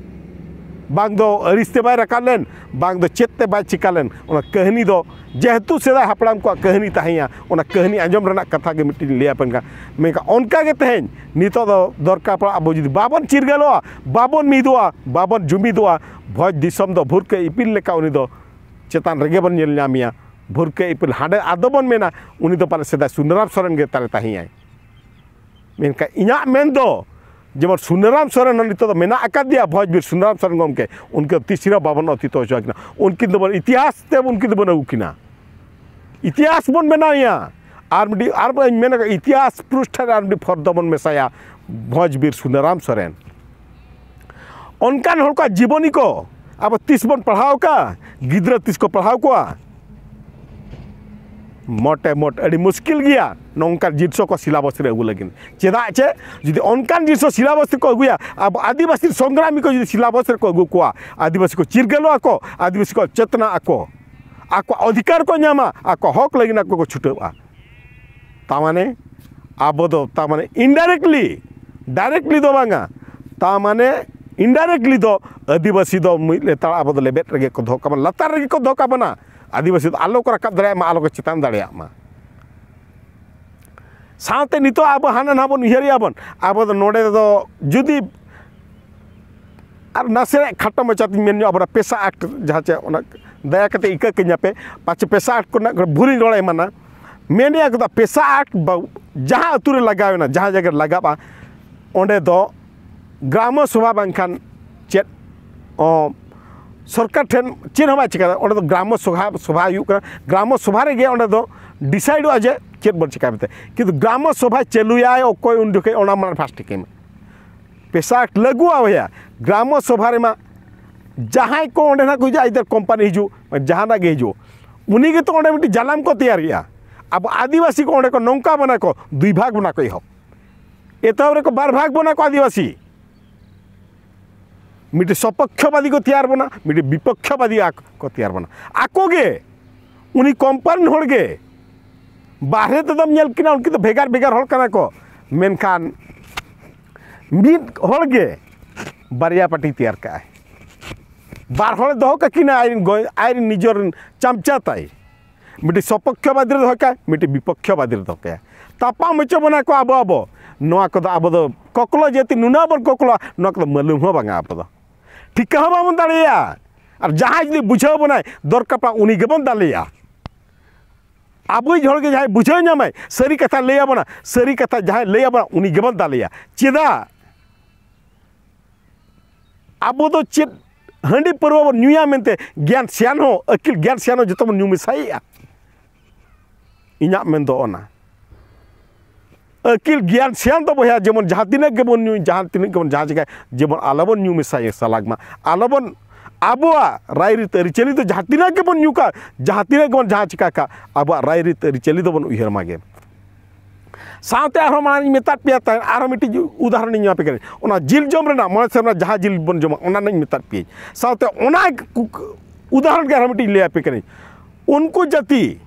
ᱵᱟᱝ ᱫᱚ ᱟᱹᱲᱤᱥ ᱛᱮ ᱵᱟᱭ ᱨᱟᱠᱟᱵ ᱞᱮᱱ, ᱵᱟᱝ ᱫᱚ ᱪᱮᱫ ᱛᱮ ᱵᱟᱭ ᱪᱤᱠᱟ ᱞᱮᱱ, ᱚᱱᱟ ᱠᱟᱹᱦᱱᱤ ᱫᱚ ᱡᱮᱦᱮᱛᱩ ᱥᱮᱫᱟᱭ ᱦᱟᱯᱲᱟᱢ ᱠᱚᱣᱟᱜ ᱠᱟᱹᱦᱱᱤ ᱛᱟᱦᱮᱸᱭᱟ, ᱚᱱᱟ ᱠᱟᱹᱦᱱᱤ ᱟᱸᱡᱚᱢ ᱨᱮᱱᱟᱜ ᱠᱟᱛᱷᱟ ᱜᱮ ᱢᱤᱫᱴᱤᱡ ᱞᱟᱹᱭ ᱟᱯᱮ ᱠᱟᱱᱟ᱾ ᱢᱮᱱᱠᱷᱟᱱ ᱚᱱᱠᱟ ᱜᱮ ᱛᱮᱦᱮᱧ ᱱᱤᱛᱚᱜ ᱫᱚ ᱫᱚᱨᱠᱟᱨ ᱯᱟᱲᱟᱜ, ᱟᱵᱚ ᱡᱩᱫᱤ ᱵᱟᱵᱚᱱ ᱪᱤᱨᱜᱟᱹᱞᱚᱜᱼᱟ, ᱵᱟᱵᱚᱱ ᱢᱤᱫᱚᱜᱼᱟ, ᱵᱟᱵᱚᱱ ᱡᱩᱢᱤᱫᱚᱜᱼᱟ, ᱵᱷᱚᱸᱡᱽ ᱫᱤᱥᱚᱢ ᱫᱚ ᱵᱷᱩᱨᱠᱟᱹ ᱤᱯᱤᱞ ᱞᱮᱠᱟ ᱩᱱᱤ ᱫᱚ ᱪᱮᱛᱟᱱ ᱨᱮᱜᱮ ᱵᱚᱱ ᱧᱮᱞ ᱧᱟᱢᱮᱭᱟ᱾ ᱵᱷᱩᱨᱠᱟᱹ ᱤᱯᱤᱞ ᱦᱟᱸᱰᱮ ᱟᱫᱚ ᱵᱚᱱ ᱢᱮᱱᱟ, ᱩᱱᱤ ᱫᱚ ᱯᱟᱞᱮ ᱥᱮᱫᱟᱭ ᱥᱩᱱᱟᱹᱨᱟᱢ ᱥᱚᱨᱮᱱ ᱜᱮ ᱛᱟᱞᱮ ᱛᱟᱦᱮᱸᱭᱟᱭ᱾ ᱢᱮᱱᱠᱷᱟᱱ ᱤᱧᱟᱹᱜ ᱢᱮᱱ ᱫᱚ, ᱡᱮᱢᱚᱱ ᱥᱩᱱᱟᱹᱨᱟᱢ ᱥᱚᱨᱮᱱ ᱦᱚᱸ ᱱᱤᱛᱚᱜ ᱫᱚ ᱢᱮᱱᱟᱜ ᱟᱠᱟᱫᱮᱭᱟ, ᱵᱷᱚᱸᱡᱽ ᱵᱤᱨ ᱥᱩᱱᱟᱹᱨᱟᱢ ᱥᱚᱨᱮᱱ ᱜᱚᱢᱠᱮ, ᱩᱱᱠᱤᱱ ᱛᱤᱥ ᱨᱮᱦᱚᱸ ᱵᱟᱵᱚᱱ ᱚᱛᱤᱛ ᱦᱚᱪᱚ ᱟᱹᱠᱤᱱᱟ᱾ ᱩᱱᱠᱤᱱ ᱫᱚᱵᱚᱱ ᱤᱛᱤᱦᱟᱥ ᱛᱮ ᱩᱱᱠᱤᱱ ᱫᱚᱵᱚᱱ ᱟᱹᱜᱩ ᱠᱤᱱᱟ, ᱤᱛᱤᱦᱟᱥ ᱵᱚᱱ ᱵᱮᱱᱟᱣᱮᱭᱟ᱾ ᱟᱨ ᱢᱤᱫᱴᱤᱡ, ᱟᱨ ᱤᱧ ᱢᱮᱱᱟ, ᱤᱛᱤᱦᱟᱥ ᱯᱩᱨᱩᱥ ᱴᱷᱮᱱ ᱟᱨ ᱢᱤᱫᱴᱤᱡ ᱯᱷᱚᱨᱫᱚ ᱵᱚᱱ ᱢᱮᱥᱟᱭᱟ, ᱵᱷᱚᱸᱡᱽ ᱵᱤᱨ ᱥᱩᱱᱟᱹᱨᱟᱢ ᱥᱚᱨᱮᱱ᱾ ᱚᱱᱠᱟᱱ ᱦᱚᱲ ᱠᱚᱣᱟᱜ ᱡᱤᱵᱚᱱᱤ ᱠᱚ ᱟᱵᱚ ᱛᱤᱥ ᱵᱚᱱ ᱯᱟᱲᱦᱟᱣ ᱠᱟᱜᱼᱟ? ᱜᱤᱫᱽᱨᱟᱹ ᱛᱤᱥ ᱠᱚ ᱯᱟᱲᱦᱟᱣ ᱠᱚᱣᱟ? ᱢᱚᱴᱮ ᱢᱚᱴ ᱟᱹᱰᱤ ᱢᱩᱥᱠᱤᱞ ᱜᱮᱭᱟ ᱱᱚᱝᱠᱟᱱ ᱡᱤᱱᱤᱥ ᱠᱚ ᱥᱤᱞᱟᱵᱚᱥ ᱨᱮ ᱟᱹᱜᱩ ᱞᱟᱹᱜᱤᱫ᱾ ᱪᱮᱫᱟᱜ ᱪᱮ, ᱡᱩᱫᱤ ᱚᱱᱠᱟᱱ ᱡᱤᱱᱤᱥ ᱥᱤᱞᱟᱵᱚᱥ ᱨᱮᱠᱚ ᱟᱹᱜᱩᱭᱟ, ᱟᱵᱚ ᱟᱹᱫᱤᱵᱟᱹᱥᱤ ᱥᱚᱝᱜᱨᱟᱢᱤ ᱠᱚ ᱡᱩᱫᱤ ᱥᱤᱞᱟᱵᱚᱥ ᱨᱮᱠᱚ ᱟᱹᱜᱩ ᱠᱚᱣᱟ, ᱟᱹᱫᱤᱵᱟᱹᱥᱤ ᱠᱚ ᱪᱤᱨᱜᱟᱹᱞᱚᱜᱼᱟ ᱠᱚ, ᱟᱹᱫᱤᱵᱟᱹᱥᱤ ᱠᱚ ᱪᱮᱛᱱᱟᱜ ᱟᱠᱚ, ᱟᱠᱚᱣᱟᱜ ᱚᱫᱷᱤᱠᱟᱨ ᱠᱚ ᱧᱟᱢᱟ, ᱟᱠᱚᱣᱟᱜ ᱦᱚᱠ ᱞᱟᱹᱜᱤᱫ ᱟᱠᱚ ᱠᱚ ᱪᱷᱩᱴᱟᱹᱜᱼᱟ᱾ ᱛᱟᱨ ᱢᱟᱱᱮ ᱟᱵᱚ ᱫᱚ, ᱛᱟᱨ ᱢᱟᱱᱮ indirectly, directly ᱫᱚ ᱵᱟᱝᱟ, ᱛᱟᱨ ᱢᱟᱱᱮ indirectly ᱫᱚ ᱟᱹᱫᱤᱵᱟᱹᱥᱤ ᱫᱚ ᱢᱤᱫ ᱞᱮᱛᱟᱲ ᱟᱵᱚ ᱫᱚ ᱞᱮᱵᱮᱫ ᱨᱮᱜᱮ ᱠᱚ ᱫᱚᱦᱚ ᱠᱟᱵᱚᱱᱟ, ᱞᱟᱛᱟᱨ ᱨᱮᱜᱮ ᱠᱚ ᱫᱚᱦᱚ ᱠᱟᱵᱚᱱᱟ᱾ ᱟᱹᱫᱤᱵᱟᱹᱥᱤ ᱫᱚ ᱟᱞᱚ ᱠᱚ ᱨᱟᱠᱟᱵ ᱫᱟᱲᱮᱭᱟᱜ ᱢᱟ, ᱟᱞᱚ ᱠᱚ ᱪᱮᱛᱟᱱ ᱫᱟᱲᱮᱭᱟᱜ ᱢᱟ᱾ ᱥᱟᱶᱛᱮ ᱱᱤᱛᱚᱜ ᱟᱵᱚ ᱦᱟᱱᱟ ᱱᱟᱣᱟ ᱵᱚᱱ ᱩᱭᱦᱟᱹᱨᱮᱜᱼᱟ ᱵᱚᱱ, ᱟᱵᱚ ᱫᱚ ᱱᱚᱰᱮ ᱫᱚ ᱡᱩᱫᱤ ᱟᱨ ᱱᱟᱥᱮᱱᱟᱜ ᱠᱷᱟᱴᱚ ᱢᱟᱪᱷᱟ ᱛᱤᱧ ᱢᱮᱱ ᱧᱚᱜ, ᱟᱵᱚ ᱯᱮᱥᱟ ᱟᱠᱴ ᱡᱟᱦᱟᱸ ᱪᱮ, ᱚᱱᱟ ᱫᱟᱭᱟ ᱠᱟᱛᱮ ᱤᱠᱟᱹ ᱠᱟᱹᱧᱟᱯᱮ, ᱯᱟᱪᱮ ᱯᱮᱥᱟ ᱟᱠᱴ ᱠᱚᱨᱮᱱᱟᱜ ᱵᱷᱩᱞᱤᱧ ᱨᱚᱲ ᱮᱢᱟᱱᱟ᱾ ᱢᱮᱱᱮᱜᱼᱟ ᱠᱚ, ᱯᱮᱥᱟ ᱟᱠᱴ ᱵᱟ-, ᱡᱟᱦᱟᱸ ᱟᱹᱛᱩ ᱨᱮ ᱞᱟᱜᱟᱣ ᱮᱱᱟ, ᱡᱟᱦᱟᱸ ᱡᱟᱭᱜᱟ ᱨᱮ ᱞᱟᱜᱟᱜᱼᱟ, ᱚᱸᱰᱮ ᱫᱚ ᱜᱨᱟᱢᱚ ᱥᱚᱵᱷᱟ ᱵᱟᱝᱠᱷᱟᱱ ᱪᱮᱫ, ᱚ, ᱥᱚᱨᱠᱟᱨ ᱴᱷᱮᱱ ᱪᱮᱫ ᱦᱚᱸ ᱵᱟᱭ ᱪᱤᱠᱟᱹ ᱫᱟᱲᱮᱭᱟᱜᱼᱟ᱾ ᱚᱸᱰᱮ ᱫᱚ ᱜᱨᱟᱢᱚ ᱥᱚᱵᱷᱟ, ᱥᱚᱵᱷᱟ ᱦᱩᱭᱩᱜ ᱠᱟᱱᱟ, ᱜᱨᱟᱢᱚ ᱥᱚᱵᱷᱟ ᱨᱮᱜᱮ ᱚᱸᱰᱮ ᱫᱚ ᱰᱤᱥᱟᱭᱤᱰᱚᱜᱼᱟ ᱡᱮ ᱪᱮᱫ ᱵᱚᱱ ᱪᱤᱠᱟᱹᱭᱟ ᱢᱮᱱᱛᱮ᱾ ᱠᱤᱱᱛᱩ ᱜᱨᱟᱢᱚ ᱥᱚᱵᱷᱟᱭ ᱪᱟᱹᱞᱩᱭᱟᱭ ᱚᱠᱚᱭ, ᱩᱱ ᱡᱚᱠᱷᱮᱡ ᱚᱱᱟ ᱢᱟᱲᱟᱝ ᱯᱷᱟᱥᱴ ᱴᱷᱤᱠᱟᱹᱭ ᱢᱮ᱾ ᱯᱮᱥᱟ ᱟᱠᱴ ᱞᱟᱹᱜᱩᱜᱼᱟ ᱵᱚᱭᱦᱟ, ᱜᱨᱟᱢᱚ ᱥᱚᱵᱷᱟ ᱨᱮᱢᱟ ᱡᱟᱦᱟᱸᱭ ᱠᱚ ᱚᱸᱰᱮ ᱱᱟᱜ ᱠᱚ ᱦᱤᱡᱩᱜᱼᱟ, ᱤᱫᱷᱟᱨ ᱠᱳᱢᱯᱟᱱᱤ ᱦᱤᱡᱩᱜ, ᱡᱟᱦᱟᱱᱟᱜ ᱜᱮ ᱦᱤᱡᱩᱜ, ᱩᱱᱤ ᱜᱮᱛᱚ ᱚᱸᱰᱮ ᱢᱤᱫᱴᱤᱡ ᱡᱟᱞᱟᱢ ᱠᱚ ᱛᱮᱭᱟᱨᱮᱜᱼᱟ᱾ ᱟᱵᱚ ᱟᱹᱫᱤᱵᱟᱹᱥᱤ ᱠᱚ ᱚᱸᱰᱮ ᱠᱚ ᱱᱚᱝᱠᱟ ᱵᱚᱱᱟ ᱠᱚ, ᱫᱩᱭ ᱵᱷᱟᱜᱽ ᱵᱚᱱᱟ ᱠᱚ ᱮᱦᱚᱵ᱾ ᱮᱛᱚᱦᱚᱵ ᱨᱮᱠᱚ ᱵᱟᱨ ᱵᱷᱟᱜᱽ ᱵᱚᱱᱟ ᱠᱚ ᱟᱹᱫᱤᱵᱟᱹᱥᱤ᱾ ᱢᱤᱫᱴᱤᱡ ᱥᱚᱯᱚᱠᱠᱷᱚᱵᱟᱫᱤ ᱠᱚ ᱛᱮᱭᱟᱨ ᱵᱚᱱᱟ, ᱢᱤᱫᱴᱤᱡ ᱵᱤᱯᱚᱠᱠᱷᱚᱵᱟᱫᱤ ᱟᱠ-, ᱠᱚ ᱛᱮᱭᱟᱨ ᱵᱚᱱᱟ᱾ ᱟᱠᱚ ᱜᱮ, ᱩᱱᱤ ᱠᱳᱢᱯᱟᱱᱤ ᱦᱚᱲ ᱜᱮ, ᱵᱟᱦᱨᱮ ᱛᱮᱫᱚᱢ ᱧᱮᱞ ᱠᱤᱱᱟ, ᱩᱱᱠᱤᱱ ᱫᱚ ᱵᱷᱮᱜᱟᱨ ᱵᱷᱮᱜᱟᱨ ᱦᱚᱲ ᱠᱟᱱᱟ ᱠᱚ, ᱢᱮᱱᱠᱷᱟᱱ ᱢᱤᱫ ᱦᱚᱲ ᱜᱮ ᱵᱟᱨᱭᱟ ᱯᱟᱨᱴᱤ ᱛᱮᱭᱟᱨ ᱠᱟᱜᱼᱟᱭ᱾ ᱵᱟᱨ ᱦᱚᱲᱮ ᱫᱚᱦᱚ ᱠᱟᱠᱤᱱᱟ, ᱟᱡᱨᱮᱱ ᱜᱚ-, ᱟᱡᱨᱮᱱ ᱱᱤᱡᱮᱨ ᱨᱮᱱ ᱪᱟᱢᱪᱟ ᱛᱟᱭ᱾ ᱢᱤᱫᱴᱤᱡ ᱥᱚᱯᱚᱠᱠᱷᱚᱵᱟᱫᱤ ᱨᱮ ᱫᱚᱦᱚ ᱠᱟᱭ, ᱢᱤᱫᱴᱤᱡ ᱵᱤᱯᱚᱠᱠᱷᱚᱵᱟᱫᱤ ᱨᱮ ᱫᱚᱦᱚ ᱠᱟᱭᱟ᱾ ᱛᱟᱯᱟᱢ ᱦᱚᱪᱚ ᱵᱚᱱᱟ ᱠᱚ ᱟᱵᱚ, ᱟᱵᱚ᱾ ᱱᱚᱣᱟ ᱠᱚᱫᱚ ᱟᱵᱚ ᱫᱚ ᱠᱚᱠᱞᱚ ᱡᱟᱹᱛᱤ ᱱᱩᱱᱟᱹᱜ ᱵᱚᱱ ᱠᱚᱠᱞᱚᱜᱼᱟ, ᱱᱚᱣᱟ ᱠᱚᱫᱚ ᱢᱟᱹᱞᱩᱢ ᱦᱚᱸ ᱵᱟᱝᱟ ᱟᱵᱚ ᱫᱚ᱾ ᱴᱷᱤᱠᱟᱹ ᱦᱚᱸ ᱵᱟᱵᱚᱱ ᱫᱟᱲᱮᱭᱟᱜᱼᱟ᱾ ᱟᱨ ᱡᱟᱦᱟᱸᱭ ᱡᱩᱫᱤ ᱵᱩᱡᱷᱟᱹᱣ ᱵᱚᱱᱟᱭ, ᱫᱚᱨᱠᱟᱨ ᱯᱟᱲᱟᱜ ᱩᱱᱤ ᱜᱮᱵᱚᱱ ᱫᱟᱞᱮᱭᱟ᱾ ᱟᱵᱚᱭᱤᱡ ᱦᱚᱲ ᱜᱮ ᱡᱟᱦᱟᱸᱭ ᱵᱩᱡᱷᱟᱹᱣ ᱧᱟᱢᱟᱭ, ᱥᱟᱹᱨᱤ ᱠᱟᱛᱷᱟ ᱞᱟᱹᱭ ᱟᱵᱚᱱᱟ, ᱥᱟᱹᱨᱤ ᱠᱟᱛᱷᱟ ᱡᱟᱦᱟᱸᱭ ᱞᱟᱹᱭ ᱟᱵᱚᱱᱟ, ᱩᱱᱤ ᱜᱮᱵᱚᱱ ᱫᱟᱞᱮᱭᱟ᱾ ᱪᱮᱫᱟᱜ? ᱟᱵᱚ ᱫᱚ ᱪᱮᱫ ᱦᱟᱺᱰᱤ ᱯᱟᱹᱨᱣᱟᱹ ᱵᱚᱱ ᱧᱩᱭᱟ ᱢᱮᱱᱛᱮ ᱜᱮᱭᱟᱱ ᱥᱮᱭᱟᱱ ᱦᱚᱸ, ᱟᱹᱠᱤᱞ ᱜᱮᱭᱟᱱ ᱥᱮᱭᱟᱱ ᱦᱚᱸ ᱡᱚᱛᱚ ᱵᱚᱱ ᱧᱩ ᱢᱮᱥᱟᱭᱮᱫᱼᱟ? ᱤᱧᱟᱹᱜ ᱢᱮᱱ ᱫᱚ ᱚᱱᱟ᱾ ᱟᱹᱠᱤᱞ ᱜᱮᱭᱟᱱ ᱥᱮᱭᱟᱱ ᱫᱚ ᱵᱚᱭᱦᱟ, ᱡᱮᱢᱚᱱ ᱡᱟᱦᱟᱸ ᱛᱤᱱᱟᱹᱜ ᱜᱮᱵᱚᱱ ᱧᱩᱭ, ᱡᱟᱦᱟᱸ ᱛᱤᱱᱟᱹᱜ ᱜᱮᱵᱚᱱ ᱡᱟᱦᱟᱸ ᱪᱤᱠᱟᱹᱭ, ᱡᱮᱢᱚᱱ ᱟᱞᱚᱵᱚᱱ ᱧᱩ ᱢᱮᱥᱟᱭ ᱥᱟᱞᱟᱜ ᱢᱟ, ᱟᱞᱚᱵᱚᱱ, ᱟᱵᱚᱣᱟᱜ ᱨᱟᱭᱨᱤᱛ ᱟᱹᱨᱤᱪᱟᱹᱞᱤ ᱫᱚ ᱡᱟᱦᱟᱸ ᱛᱤᱱᱟᱹᱜ ᱜᱮᱵᱚᱱ ᱧᱩ ᱠᱟᱜ, ᱡᱟᱦᱟᱸ ᱛᱤᱱᱟᱹᱜ ᱜᱮᱵᱚᱱ ᱡᱟᱦᱟᱸ ᱪᱤᱠᱟ ᱠᱟᱜ, ᱟᱵᱚᱣᱟᱜ ᱨᱟᱭᱨᱤᱛ ᱟᱹᱨᱤᱪᱟᱹᱞᱤ ᱫᱚᱵᱚᱱ ᱩᱭᱦᱟᱹᱨ ᱢᱟᱜᱮ᱾ ᱥᱟᱶᱛᱮ ᱟᱨᱦᱚᱸ ᱢᱟᱲᱟᱝ ᱤᱧ ᱢᱮᱛᱟᱫ ᱯᱮᱭᱟ ᱛᱟᱦᱮᱸᱫ, ᱟᱨᱦᱚᱸ ᱢᱤᱫᱴᱤᱡ ᱩᱫᱟᱦᱚᱨᱚᱱ ᱤᱧ ᱮᱢᱟ ᱯᱮ ᱠᱟᱹᱱᱟᱹᱧ᱾ ᱚᱱᱟ ᱡᱤᱞ ᱡᱚᱢ ᱨᱮᱱᱟᱜ ᱢᱚᱬᱮ ᱥᱮᱨᱢᱟ ᱡᱟᱦᱟᱸ ᱡᱤᱞ ᱵᱚᱱ ᱡᱚᱢᱟ, ᱚᱱᱟ ᱨᱮᱱᱟᱜ ᱤᱧ ᱢᱮᱛᱟᱫ ᱯᱮᱭᱟᱹᱧ᱾ ᱥᱟᱶᱛᱮ ᱚᱱᱟ ᱠᱩ-, ᱩᱫᱟᱦᱚᱨᱚᱱ ᱜᱮ ᱟᱨᱦᱚᱸ ᱢᱤᱫᱴᱤᱡ ᱤᱧ ᱞᱟᱹᱭ ᱟᱯᱮ ᱠᱟᱹᱱᱟᱹᱧ᱾ ᱩᱱᱠᱩ ᱡᱟᱹᱛᱤ,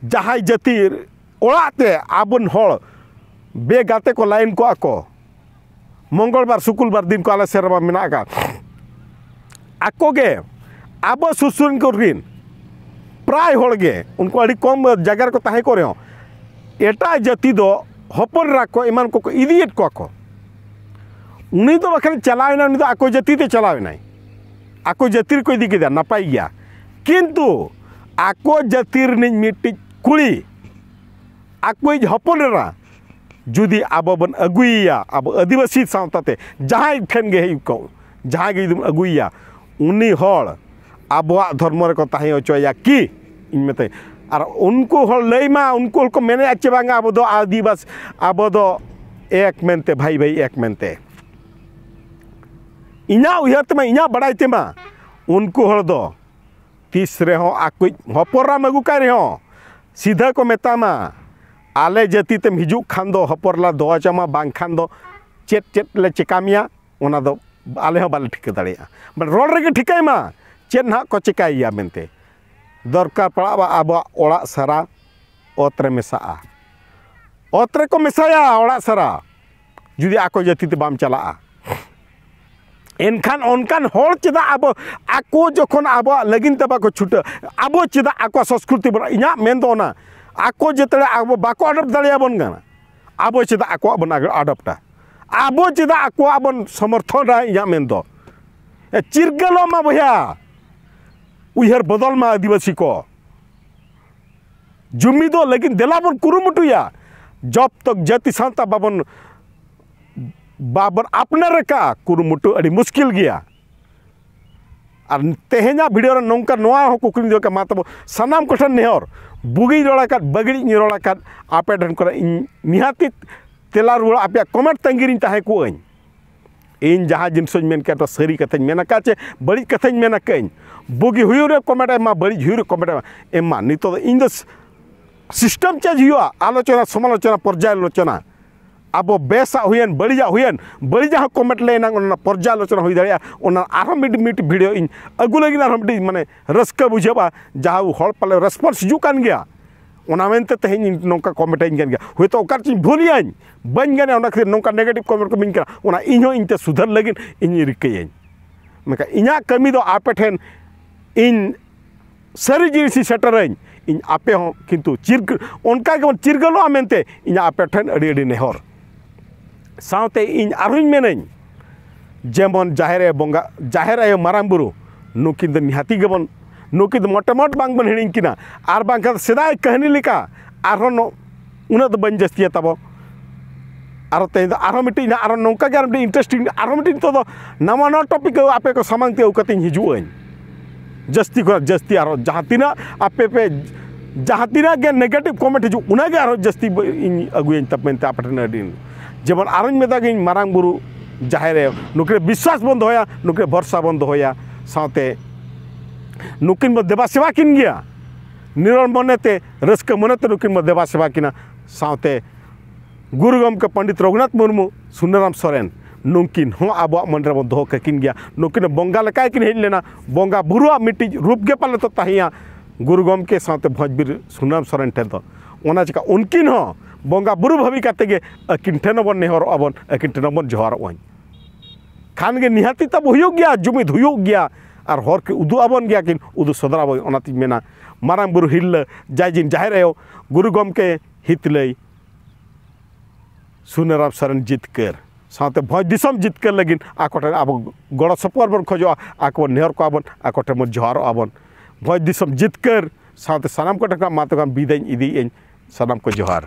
ᱡᱟᱦᱟᱸᱭ ᱡᱟᱹᱛᱤ ᱚᱲᱟᱜ ᱛᱮ ᱟᱵᱚᱱ ᱦᱚᱲ ᱵᱮᱜᱟᱛᱮ ᱠᱚ ᱞᱟᱭᱤᱱ ᱠᱚᱜᱼᱟ ᱠᱚ, ᱢᱚᱝᱜᱚᱞ ᱵᱟᱨ, ᱥᱩᱠᱩᱞ ᱵᱟᱨ ᱫᱤᱱ ᱠᱚ ᱟᱞᱮ ᱥᱮᱫ ᱨᱮᱢᱟ ᱢᱮᱱᱟᱜ ᱟᱠᱟᱫ᱾ ᱟᱠᱚ ᱜᱮ ᱟᱵᱚ ᱥᱩᱨ ᱥᱩᱨ ᱠᱚ ᱨᱤᱱ ᱯᱨᱟᱭ ᱦᱚᱲ ᱜᱮ, ᱩᱱᱠᱩ ᱟᱹᱰᱤ ᱠᱚᱢ ᱡᱟᱭᱜᱟ ᱨᱮᱠᱚ ᱛᱟᱦᱮᱸ ᱠᱚᱜ ᱨᱮᱦᱚᱸ, ᱮᱴᱟᱜ ᱡᱟᱹᱛᱤ ᱫᱚ ᱦᱚᱯᱚᱱ ᱮᱨᱟ ᱠᱚ ᱮᱢᱟᱱ ᱠᱚᱠᱚ ᱤᱫᱤᱭᱮᱫ ᱠᱚᱣᱟ ᱠᱚ᱾ ᱩᱱᱤ ᱫᱚ ᱵᱟᱠᱷᱟᱱ ᱪᱟᱞᱟᱣ ᱮᱱᱟ, ᱩᱱᱤ ᱫᱚ ᱟᱠᱚ ᱡᱟᱹᱛᱤ ᱛᱮ ᱪᱟᱞᱟᱣ ᱮᱱᱟᱭ, ᱟᱠᱚ ᱡᱟᱹᱛᱤ ᱨᱮᱠᱚ ᱤᱫᱤ ᱠᱮᱫᱟ, ᱱᱟᱯᱟᱭ ᱜᱮᱭᱟ᱾ ᱠᱤᱱᱛᱩ ᱟᱠᱚ ᱡᱟᱹᱛᱤ ᱨᱤᱱᱤᱡ ᱢᱤᱫᱴᱤᱡ ᱠᱩᱲᱤ, ᱟᱠᱚᱭᱤᱡ ᱦᱚᱯᱚᱱ ᱮᱨᱟ ᱡᱩᱫᱤ ᱟᱵᱚ ᱵᱚᱱ ᱟᱹᱜᱩᱭᱮᱭᱟ, ᱟᱵᱚ ᱟᱹᱫᱤᱵᱟᱹᱥᱤ ᱥᱟᱶᱛᱟ ᱛᱮ ᱡᱟᱦᱟᱸᱭ ᱴᱷᱮᱱ ᱜᱮ ᱦᱮᱡ ᱠᱚᱜ, ᱡᱟᱦᱟᱸᱭ ᱜᱮ ᱡᱩᱫᱤ ᱵᱚᱱ ᱟᱹᱜᱩᱭᱮᱭᱟ, ᱩᱱᱤ ᱦᱚᱲ ᱟᱵᱚᱣᱟᱜ ᱫᱷᱚᱨᱢᱚ ᱨᱮᱠᱚ ᱛᱟᱦᱮᱸ ᱦᱚᱪᱚᱭᱟ ᱠᱤ? ᱤᱧ ᱢᱮᱛᱟᱹᱧ᱾ ᱟᱨ ᱩᱱᱠᱩ ᱦᱚᱲ ᱞᱟᱹᱭ ᱢᱟ, ᱩᱱᱠᱩ ᱦᱚᱲ ᱠᱚ ᱢᱮᱱᱮᱫᱼᱟ ᱪᱮ ᱵᱟᱝᱟ, ᱟᱵᱚ ᱫᱚ ᱟᱹᱫᱤᱵᱟᱹᱥᱤ, ᱟᱵᱚ ᱫᱚ ᱮᱠ ᱢᱮᱱᱛᱮ, ᱵᱷᱟᱹᱭ ᱵᱷᱟᱹᱭ ᱮᱠ ᱢᱮᱱᱛᱮ᱾ ᱤᱧᱟᱹᱜ ᱩᱭᱦᱟᱹᱨ ᱛᱮᱢᱟ, ᱤᱧᱟᱹᱜ ᱵᱟᱲᱟᱭ ᱛᱮᱢᱟ, ᱩᱱᱠᱩ ᱦᱚᱲ ᱫᱚ ᱛᱤᱥ ᱨᱮᱦᱚᱸ ᱟᱠᱚᱭᱤᱡ ᱦᱚᱯᱚᱱ ᱮᱨᱟᱢ ᱟᱹᱜᱩ ᱠᱟᱭ ᱨᱮᱦᱚᱸ, ᱥᱤᱫᱷᱟᱹ ᱠᱚ ᱢᱮᱛᱟᱢᱟ, "ᱟᱞᱮ ᱡᱟᱹᱛᱤ ᱛᱮᱢ ᱦᱤᱡᱩᱜ ᱠᱷᱟᱱ ᱫᱚ ᱦᱚᱯᱚᱱ ᱮᱨᱟ ᱫᱚ ᱪᱟᱢᱟ, ᱵᱟᱝᱠᱷᱟᱱ ᱫᱚ ᱪᱮᱫ ᱪᱮᱫ ᱞᱮ ᱪᱮᱠᱟ ᱢᱮᱭᱟ, ᱚᱱᱟ ᱫᱚ ᱟᱞᱮ ᱦᱚᱸ ᱵᱟᱞᱮ ᱴᱷᱤᱠᱟᱹ ᱫᱟᱲᱮᱭᱟᱜᱼᱟ᱾" ᱢᱟᱱᱮ ᱨᱚᱲ ᱨᱮᱜᱮ ᱴᱷᱤᱠᱟᱹᱭ ᱢᱟ ᱪᱮᱫ ᱱᱟᱦᱟᱜ ᱠᱚ ᱪᱮᱠᱟᱭᱮᱭᱟ ᱢᱮᱱᱛᱮ᱾ ᱫᱚᱨᱠᱟᱨ ᱯᱟᱲᱟᱜᱼᱟ ᱟᱵᱚᱣᱟᱜ ᱚᱲᱟᱜ ᱥᱟᱨᱟ ᱚᱛ ᱨᱮ ᱢᱮᱥᱟᱜᱼᱟ᱾ ᱚᱛ ᱨᱮᱠᱚ ᱢᱮᱥᱟᱭᱟ ᱚᱲᱟᱜ ᱥᱟᱨᱟ, ᱡᱩᱫᱤ ᱟᱠᱚ ᱡᱟᱹᱛᱤ ᱛᱮ ᱵᱟᱢ ᱪᱟᱞᱟᱜᱼᱟ᱾ ᱮᱱᱠᱷᱟᱱ ᱚᱱᱠᱟᱱ ᱦᱚᱲ ᱪᱮᱫᱟᱜ ᱟᱵᱚ, ᱟᱠᱚ ᱡᱚᱠᱷᱚᱱ ᱟᱵᱚᱣᱟᱜ ᱞᱟᱹᱜᱤᱫ ᱛᱮ ᱵᱟᱠᱚ ᱪᱷᱩᱴᱟᱹ, ᱟᱵᱚ ᱪᱮᱫᱟᱜ ᱟᱠᱚᱣᱟᱜ ᱥᱚᱝᱥᱠᱨᱤᱛᱤ ᱵᱚᱱ, ᱤᱧᱟᱹᱜ ᱢᱮᱱ ᱫᱚ ᱚᱱᱟ, ᱟᱠᱚ ᱡᱮᱛᱮ ᱟᱵᱚ ᱵᱟᱠᱚ ᱟᱰᱚᱯᱴ ᱫᱟᱲᱮᱭᱟᱵᱚᱱ ᱠᱟᱱᱟ, ᱟᱵᱚ ᱪᱮᱫᱟᱜ ᱟᱠᱚᱣᱟᱜ ᱵᱚᱱ ᱟᱰᱚᱯᱴᱟ? ᱟᱵᱚ ᱪᱮᱫᱟᱜ ᱟᱠᱚᱣᱟᱜ ᱵᱚᱱ ᱥᱚᱢᱚᱨᱛᱷᱚᱱᱟ? ᱤᱧᱟᱹᱜ ᱢᱮᱱ ᱫᱚ, ᱮ, ᱪᱤᱨᱜᱟᱹᱞᱚᱜ ᱢᱟ ᱵᱚᱭᱦᱟ, ᱩᱭᱦᱟᱹᱨ ᱵᱚᱫᱚᱞ ᱢᱟ ᱟᱹᱫᱤᱵᱟᱹᱥᱤ ᱠᱚ᱾ ᱡᱩᱢᱤᱫᱚᱜ ᱞᱟᱹᱜᱤᱫ ᱫᱮᱞᱟ ᱵᱚᱱ ᱠᱩᱨᱩᱢᱩᱴᱩᱭᱟ᱾ ᱡᱚᱵ ᱛᱚᱠ ᱡᱟᱹᱛᱤ ᱥᱟᱶᱛᱟ ᱵᱟᱵᱚᱱ, ᱵᱟᱵᱚᱱ ᱟᱯᱱᱟᱨ ᱟᱠᱟᱫᱼᱟ, ᱠᱩᱨᱩᱢᱩᱴᱩ ᱟᱹᱰᱤ ᱢᱩᱥᱠᱤᱞ ᱜᱮᱭᱟ᱾ ᱟᱨ ᱛᱮᱦᱮᱧᱟᱜ ᱵᱷᱤᱰᱤᱭᱳ ᱨᱮ ᱱᱚᱝᱠᱟ ᱱᱚᱣᱟ ᱦᱚᱸ ᱠᱩᱠᱞᱤᱧ ᱫᱚᱦᱚ ᱠᱮᱫᱟ, ᱢᱟ ᱛᱟᱵᱚ ᱥᱟᱱᱟᱢ ᱠᱚᱴᱷᱮᱱ ᱱᱮᱦᱚᱨ, ᱵᱩᱜᱤᱧ ᱨᱚᱲ ᱟᱠᱟᱫ, ᱵᱟᱹᱜᱤᱲᱤᱡ ᱤᱧ ᱨᱚᱲ ᱟᱠᱟᱫ, ᱟᱯᱮ ᱴᱷᱮᱱ ᱠᱷᱚᱱᱟᱜ ᱤᱧ ᱱᱤᱦᱟᱹᱛᱤ ᱛᱮᱞᱟ ᱨᱩᱣᱟᱹᱲ, ᱟᱯᱮᱭᱟᱜ ᱠᱚᱢᱮᱱᱴ ᱛᱟᱺᱜᱤ ᱨᱤᱧ ᱛᱟᱦᱮᱸ ᱠᱚᱜᱼᱟᱹᱧ᱾ ᱤᱧ ᱡᱟᱦᱟᱸ ᱡᱤᱱᱤᱥ ᱤᱧ ᱢᱮᱱ ᱠᱮᱫ, ᱥᱟᱹᱨᱤ ᱠᱟᱛᱷᱟᱧ ᱢᱮᱱ ᱟᱠᱟᱫ ᱪᱮ ᱵᱟᱹᱲᱤᱡ ᱠᱟᱛᱷᱟᱧ ᱢᱮᱱ ᱟᱠᱟᱫᱟᱹᱧ, ᱵᱩᱜᱤ ᱦᱩᱭᱩᱜ ᱨᱮ ᱠᱚᱢᱮᱱᱴ ᱮᱢ ᱢᱟ, ᱵᱟᱹᱲᱤᱡ ᱦᱩᱭᱩᱜ ᱨᱮ ᱠᱚᱢᱮᱱᱴ ᱮᱢ ᱢᱟ᱾ ᱱᱤᱛᱚᱜ ᱫᱚ ᱤᱧ ᱫᱚ ᱥᱤᱥᱴᱮᱢ ᱪᱮᱧᱡᱽ ᱦᱩᱭᱩᱜᱼᱟ, ᱟᱞᱳᱪᱚᱱᱟ ᱥᱚᱢᱟᱞᱳᱪᱚᱱᱟ ᱯᱚᱨᱡᱟᱞᱳᱪᱚᱱᱟ᱾ ᱟᱵᱚ ᱵᱮᱥᱟᱜ ᱦᱩᱭᱮᱱ, ᱵᱟᱹᱲᱤᱡᱟᱜ ᱦᱩᱭᱮᱱ, ᱵᱟᱹᱲᱤᱡᱟᱜ ᱦᱚᱸ ᱠᱚᱢᱮᱱᱴ ᱞᱮ ᱮᱱᱟᱝ ᱚᱱᱟ ᱨᱮᱱᱟᱜ ᱯᱚᱨᱡᱟᱞᱳᱪᱚᱱᱟ ᱦᱩᱭ ᱫᱟᱲᱮᱭᱟᱜᱼᱟ᱾ ᱚᱱᱟ ᱟᱨᱦᱚᱸ ᱢᱤᱫ, ᱢᱤᱫ ᱵᱷᱤᱰᱤᱭᱳ ᱤᱧ ᱟᱹᱜᱩ ᱞᱟᱹᱜᱤᱫ, ᱟᱨᱦᱚᱸ ᱢᱤᱫᱴᱤᱡ ᱢᱟᱱᱮ ᱨᱟᱹᱥᱠᱟᱹ ᱵᱩᱡᱷᱟᱹᱜᱼᱟ, ᱡᱟᱦᱟᱸ ᱦᱚᱲ ᱯᱟᱞᱮ ᱨᱮᱥᱯᱚᱱᱥ ᱦᱤᱡᱩᱜ ᱠᱟᱱ ᱜᱮᱭᱟ᱾ ᱚᱱᱟ ᱢᱮᱱᱛᱮ ᱛᱮᱦᱮᱧ ᱤᱧ ᱱᱚᱝᱠᱟ ᱠᱚᱢᱮᱱᱴ ᱤᱧ ᱠᱟᱱ ᱜᱮᱭᱟ, ᱦᱳᱭᱛᱳ ᱚᱠᱟ ᱨᱮᱪᱚᱧ ᱵᱷᱩᱞ ᱮᱭᱟᱹᱧ, ᱵᱟᱹᱧ ᱜᱟᱱᱮᱫᱼᱟ, ᱚᱱᱟ ᱠᱷᱟᱹᱛᱤᱨ ᱱᱚᱝᱠᱟ ᱱᱮᱜᱮᱴᱤᱵᱷ ᱠᱚᱢᱮᱱᱴ ᱠᱚ ᱤᱢᱟᱹᱧ ᱠᱟᱱᱟ, ᱚᱱᱟ ᱤᱧ ᱦᱚᱸ ᱤᱧ ᱛᱮ ᱥᱩᱫᱷᱟᱹᱨ ᱞᱟᱹᱜᱤᱫ ᱤᱧ ᱨᱤᱠᱟᱹᱭᱟᱹᱧ᱾ ᱢᱮᱱᱠᱷᱟᱱ ᱤᱧᱟᱹᱜ ᱠᱟᱹᱢᱤ ᱫᱚ ᱟᱯᱮ ᱴᱷᱮᱱ ᱤᱧ ᱥᱟᱹᱨᱤ ᱡᱤᱱᱤᱥ ᱤᱧ ᱥᱮᱴᱮᱨᱟᱹᱧ, ᱤᱧ ᱟᱯᱮ ᱦᱚᱸ ᱠᱤᱱᱛᱩ ᱪᱤᱨ-, ᱚᱱᱠᱟ ᱜᱮᱵᱚᱱ ᱪᱤᱨᱜᱟᱹᱞᱚᱜᱼᱟ ᱢᱮᱱᱛᱮ ᱤᱧ ᱟᱯᱮ ᱴᱷᱮᱱ ᱟᱹᱰᱤ ᱟᱹᱰᱤ ᱱᱮᱦᱚᱨ᱾ ᱥᱟᱶᱛᱮ ᱤᱧ ᱟᱨᱦᱚᱸᱧ ᱢᱮᱱᱟᱹᱧ, ᱡᱮᱢᱚᱱ ᱡᱟᱦᱮᱨ ᱟᱭᱳ ᱵᱚᱸᱜᱟ, ᱡᱟᱦᱮᱨ ᱟᱭᱳ ᱢᱟᱨᱟᱝ ᱵᱩᱨᱩ, ᱱᱩᱠᱤᱱ ᱫᱚ ᱱᱤᱦᱟᱹᱛᱤ ᱜᱮᱵᱚᱱ, ᱱᱩᱠᱤᱱ ᱫᱚ ᱢᱚᱴᱮ ᱢᱚᱴ ᱵᱟᱝᱵᱚᱱ ᱦᱤᱲᱤᱧ ᱠᱤᱱᱟ᱾ ᱟᱨ ᱵᱟᱝᱠᱷᱟᱱ ᱥᱮᱫᱟᱭ ᱠᱟᱹᱦᱱᱤ ᱞᱮᱠᱟ ᱟᱨᱦᱚᱸ ᱱᱚ-, ᱩᱱᱟᱹᱜ ᱫᱚ ᱵᱟᱹᱧ ᱡᱟᱹᱥᱛᱤᱭᱟ ᱛᱟᱵᱚ᱾ ᱟᱨᱚ ᱛᱮᱦᱮᱧ ᱫᱚ ᱟᱨᱦᱚᱸ ᱢᱤᱫᱴᱤᱡ ᱱᱟᱜ, ᱟᱨᱦᱚᱸ ᱱᱚᱝᱠᱟ ᱜᱮ ᱟᱨ ᱢᱤᱫᱴᱤᱡ ᱤᱱᱴᱟᱨᱮᱥᱴᱤᱝ, ᱟᱨᱦᱚᱸ ᱢᱤᱫᱴᱤᱡ ᱱᱤᱛᱚᱜ ᱫᱚ ᱱᱟᱣᱟ ᱱᱟᱣᱟ ᱴᱚᱯᱤᱠ ᱟᱯᱮ ᱠᱚ ᱥᱟᱢᱟᱝ ᱛᱮ ᱟᱹᱜᱩ ᱠᱟᱛᱮᱧ ᱦᱤᱡᱩᱜ ᱟᱹᱧ᱾ ᱡᱟᱹᱥᱛᱤ ᱠᱷᱚᱱᱟᱜ ᱡᱟᱹᱥᱛᱤ ᱟᱨᱦᱚᱸ ᱡᱟᱦᱟᱸ ᱛᱤᱱᱟᱹᱜ ᱟᱯᱮ ᱯᱮ, ᱡᱟᱦᱟᱸ ᱛᱤᱱᱟᱹᱜ ᱜᱮ ᱱᱮᱜᱮᱴᱤᱵᱷ ᱠᱚᱢᱮᱱᱴ ᱦᱤᱡᱩᱜ, ᱚᱱᱟᱜᱮ ᱟᱨᱦᱚᱸ ᱡᱟᱹᱥᱛᱤ ᱵᱟᱹ-, ᱤᱧ ᱟᱹᱜᱩᱭᱟᱹᱧ ᱛᱟ ᱢᱮᱱᱛᱮ ᱟᱯᱮ ᱴᱷᱮᱱ ᱟᱹᱰᱤ, ᱡᱮᱢᱚᱱ ᱟᱨᱦᱚᱸᱧ ᱢᱮᱛᱟ ᱜᱤᱧ ᱢᱟᱨᱟᱝ ᱵᱩᱨᱩ ᱡᱟᱦᱮᱨ ᱟᱭᱳ, ᱱᱩᱠᱤᱱ ᱨᱮ ᱵᱤᱥᱣᱟᱥ ᱵᱚᱱ ᱫᱚᱦᱚᱭᱟ, ᱱᱩᱠᱤᱱ ᱨᱮ ᱵᱷᱚᱨᱥᱟ ᱵᱚᱱ ᱫᱚᱦᱚᱭᱟ᱾ ᱥᱟᱶᱛᱮ ᱱᱩᱠᱤᱱ ᱵᱚᱱ ᱫᱮᱵᱟ ᱥᱮᱵᱟ ᱠᱤᱱ ᱜᱮᱭᱟ, ᱱᱤᱨᱚᱲ ᱢᱚᱱᱮᱛᱮ, ᱨᱟᱹᱥᱠᱟᱹ ᱢᱚᱱᱮᱛᱮ ᱱᱩᱠᱤᱱ ᱵᱚᱱ ᱫᱮᱵᱟ ᱥᱮᱵᱟ ᱠᱤᱱᱟ᱾ ᱥᱟᱶᱛᱮ ᱜᱩᱨᱩ ᱜᱚᱢᱠᱮ ᱯᱚᱱᱰᱤᱛ ᱨᱚᱜᱷᱩᱱᱟᱛᱷ ᱢᱩᱨᱢᱩ, ᱥᱩᱱᱟᱨᱟᱢ ᱥᱚᱨᱮᱱ, ᱱᱩᱝᱠᱤᱱ ᱦᱚᱸ ᱟᱵᱚᱣᱟᱜ ᱢᱚᱱᱮ ᱨᱮᱵᱚᱱ ᱫᱚᱦᱚ ᱠᱟᱹᱠᱤᱱ ᱜᱮᱭᱟ᱾ ᱱᱩᱠᱤᱱ ᱦᱚᱸ ᱵᱚᱸᱜᱟ ᱞᱮᱠᱟ ᱜᱮᱠᱤᱱ ᱦᱮᱡ ᱞᱮᱱᱟ, ᱵᱚᱸᱜᱟ ᱵᱩᱨᱩᱣᱟᱜ ᱢᱤᱫᱴᱤᱡ ᱨᱩᱯ ᱜᱮ ᱯᱟᱞᱮ ᱛᱚ ᱛᱟᱦᱮᱸᱭᱟ ᱜᱩᱨᱩ ᱜᱚᱢᱠᱮ ᱥᱟᱶᱛᱮ ᱵᱷᱚᱸᱡᱽᱵᱤᱨ ᱥᱩᱱᱟᱨᱟᱢ ᱥᱚᱨᱮᱱ ᱴᱷᱮᱱ ᱫᱚ᱾ ᱚᱱᱟ ᱪᱤᱠᱟ ᱩᱱᱠᱤᱱ ᱦᱚᱸ ᱵᱚᱸᱜᱟ ᱵᱩᱨᱩ ᱵᱷᱟᱹᱵᱤ ᱠᱟᱛᱮ ᱜᱮ ᱟᱹᱠᱤᱱ ᱴᱷᱮᱱ ᱦᱚᱸᱵᱚᱱ ᱱᱮᱦᱚᱨᱚᱜᱼᱟ ᱵᱚᱱ, ᱟᱹᱠᱤᱱ ᱴᱷᱮᱱ ᱦᱚᱸᱵᱚᱱ ᱡᱚᱦᱟᱨᱚᱜᱼᱟ᱾ ᱠᱷᱟᱱ ᱜᱮ ᱱᱤᱦᱟᱹᱛᱤ ᱛᱟᱵᱚ ᱦᱩᱭᱩᱜ ᱜᱮᱭᱟ, ᱡᱩᱢᱤᱫ ᱦᱩᱭᱩᱜ ᱜᱮᱭᱟ, ᱟᱨ ᱦᱚᱨ ᱠᱤᱱ ᱩᱫᱩᱜ ᱟᱵᱚᱱ ᱜᱮᱭᱟ ᱠᱤᱱ, ᱩᱫᱩᱜ ᱥᱚᱫᱚᱨ ᱟᱵᱚᱱ᱾ ᱚᱱᱟᱛᱤᱧ ᱢᱮᱱᱟ, ᱢᱟᱨᱟᱝ ᱵᱩᱨᱩ ᱦᱤᱨᱞᱟᱹ, ᱡᱟᱭᱡᱤᱱ ᱡᱟᱦᱮᱨ ᱟᱭᱳ, ᱜᱩᱨᱩ ᱜᱚᱢᱠᱮ ᱦᱤᱛᱞᱟᱹᱭ ᱥᱩᱱᱟᱨᱟᱢ ᱥᱚᱨᱮᱱ ᱡᱤᱛᱠᱟᱹᱨ, ᱥᱟᱶᱛᱮ ᱵᱷᱚᱸᱡᱽ ᱫᱤᱥᱚᱢ ᱡᱤᱛᱠᱟᱹᱨ ᱞᱟᱹᱜᱤᱫ ᱟᱠᱚ ᱴᱷᱮᱱ ᱟᱵᱚ ᱜᱚᱲᱚ ᱥᱚᱯᱚᱦᱚᱫ ᱵᱚᱱ ᱠᱷᱚᱡᱚᱜᱼᱟ, ᱟᱠᱚ ᱵᱚᱱ ᱱᱮᱦᱚᱨ ᱠᱚᱣᱟ ᱵᱚᱱ, ᱟᱠᱚ ᱴᱷᱮᱱ ᱵᱚᱱ ᱡᱚᱦᱟᱨᱚᱜᱼᱟ ᱵᱚᱱ᱾ ᱵᱷᱚᱸᱡᱽ ᱫᱤᱥᱚᱢ ᱡᱤᱛᱠᱟᱹᱨ ᱥᱟᱶᱛᱮ ᱥᱟᱱᱟᱢ ᱠᱚ ᱴᱷᱮᱱ ᱠᱷᱚᱱ ᱢᱟ ᱛᱚᱵᱮ ᱠᱷᱟᱱ ᱵᱤᱫᱟᱹᱧ ᱤᱫᱤᱭᱮᱫ ᱟᱹᱧ᱾ ᱥᱟᱱᱟᱢ ᱠᱚ ᱡᱚᱦᱟᱨ᱾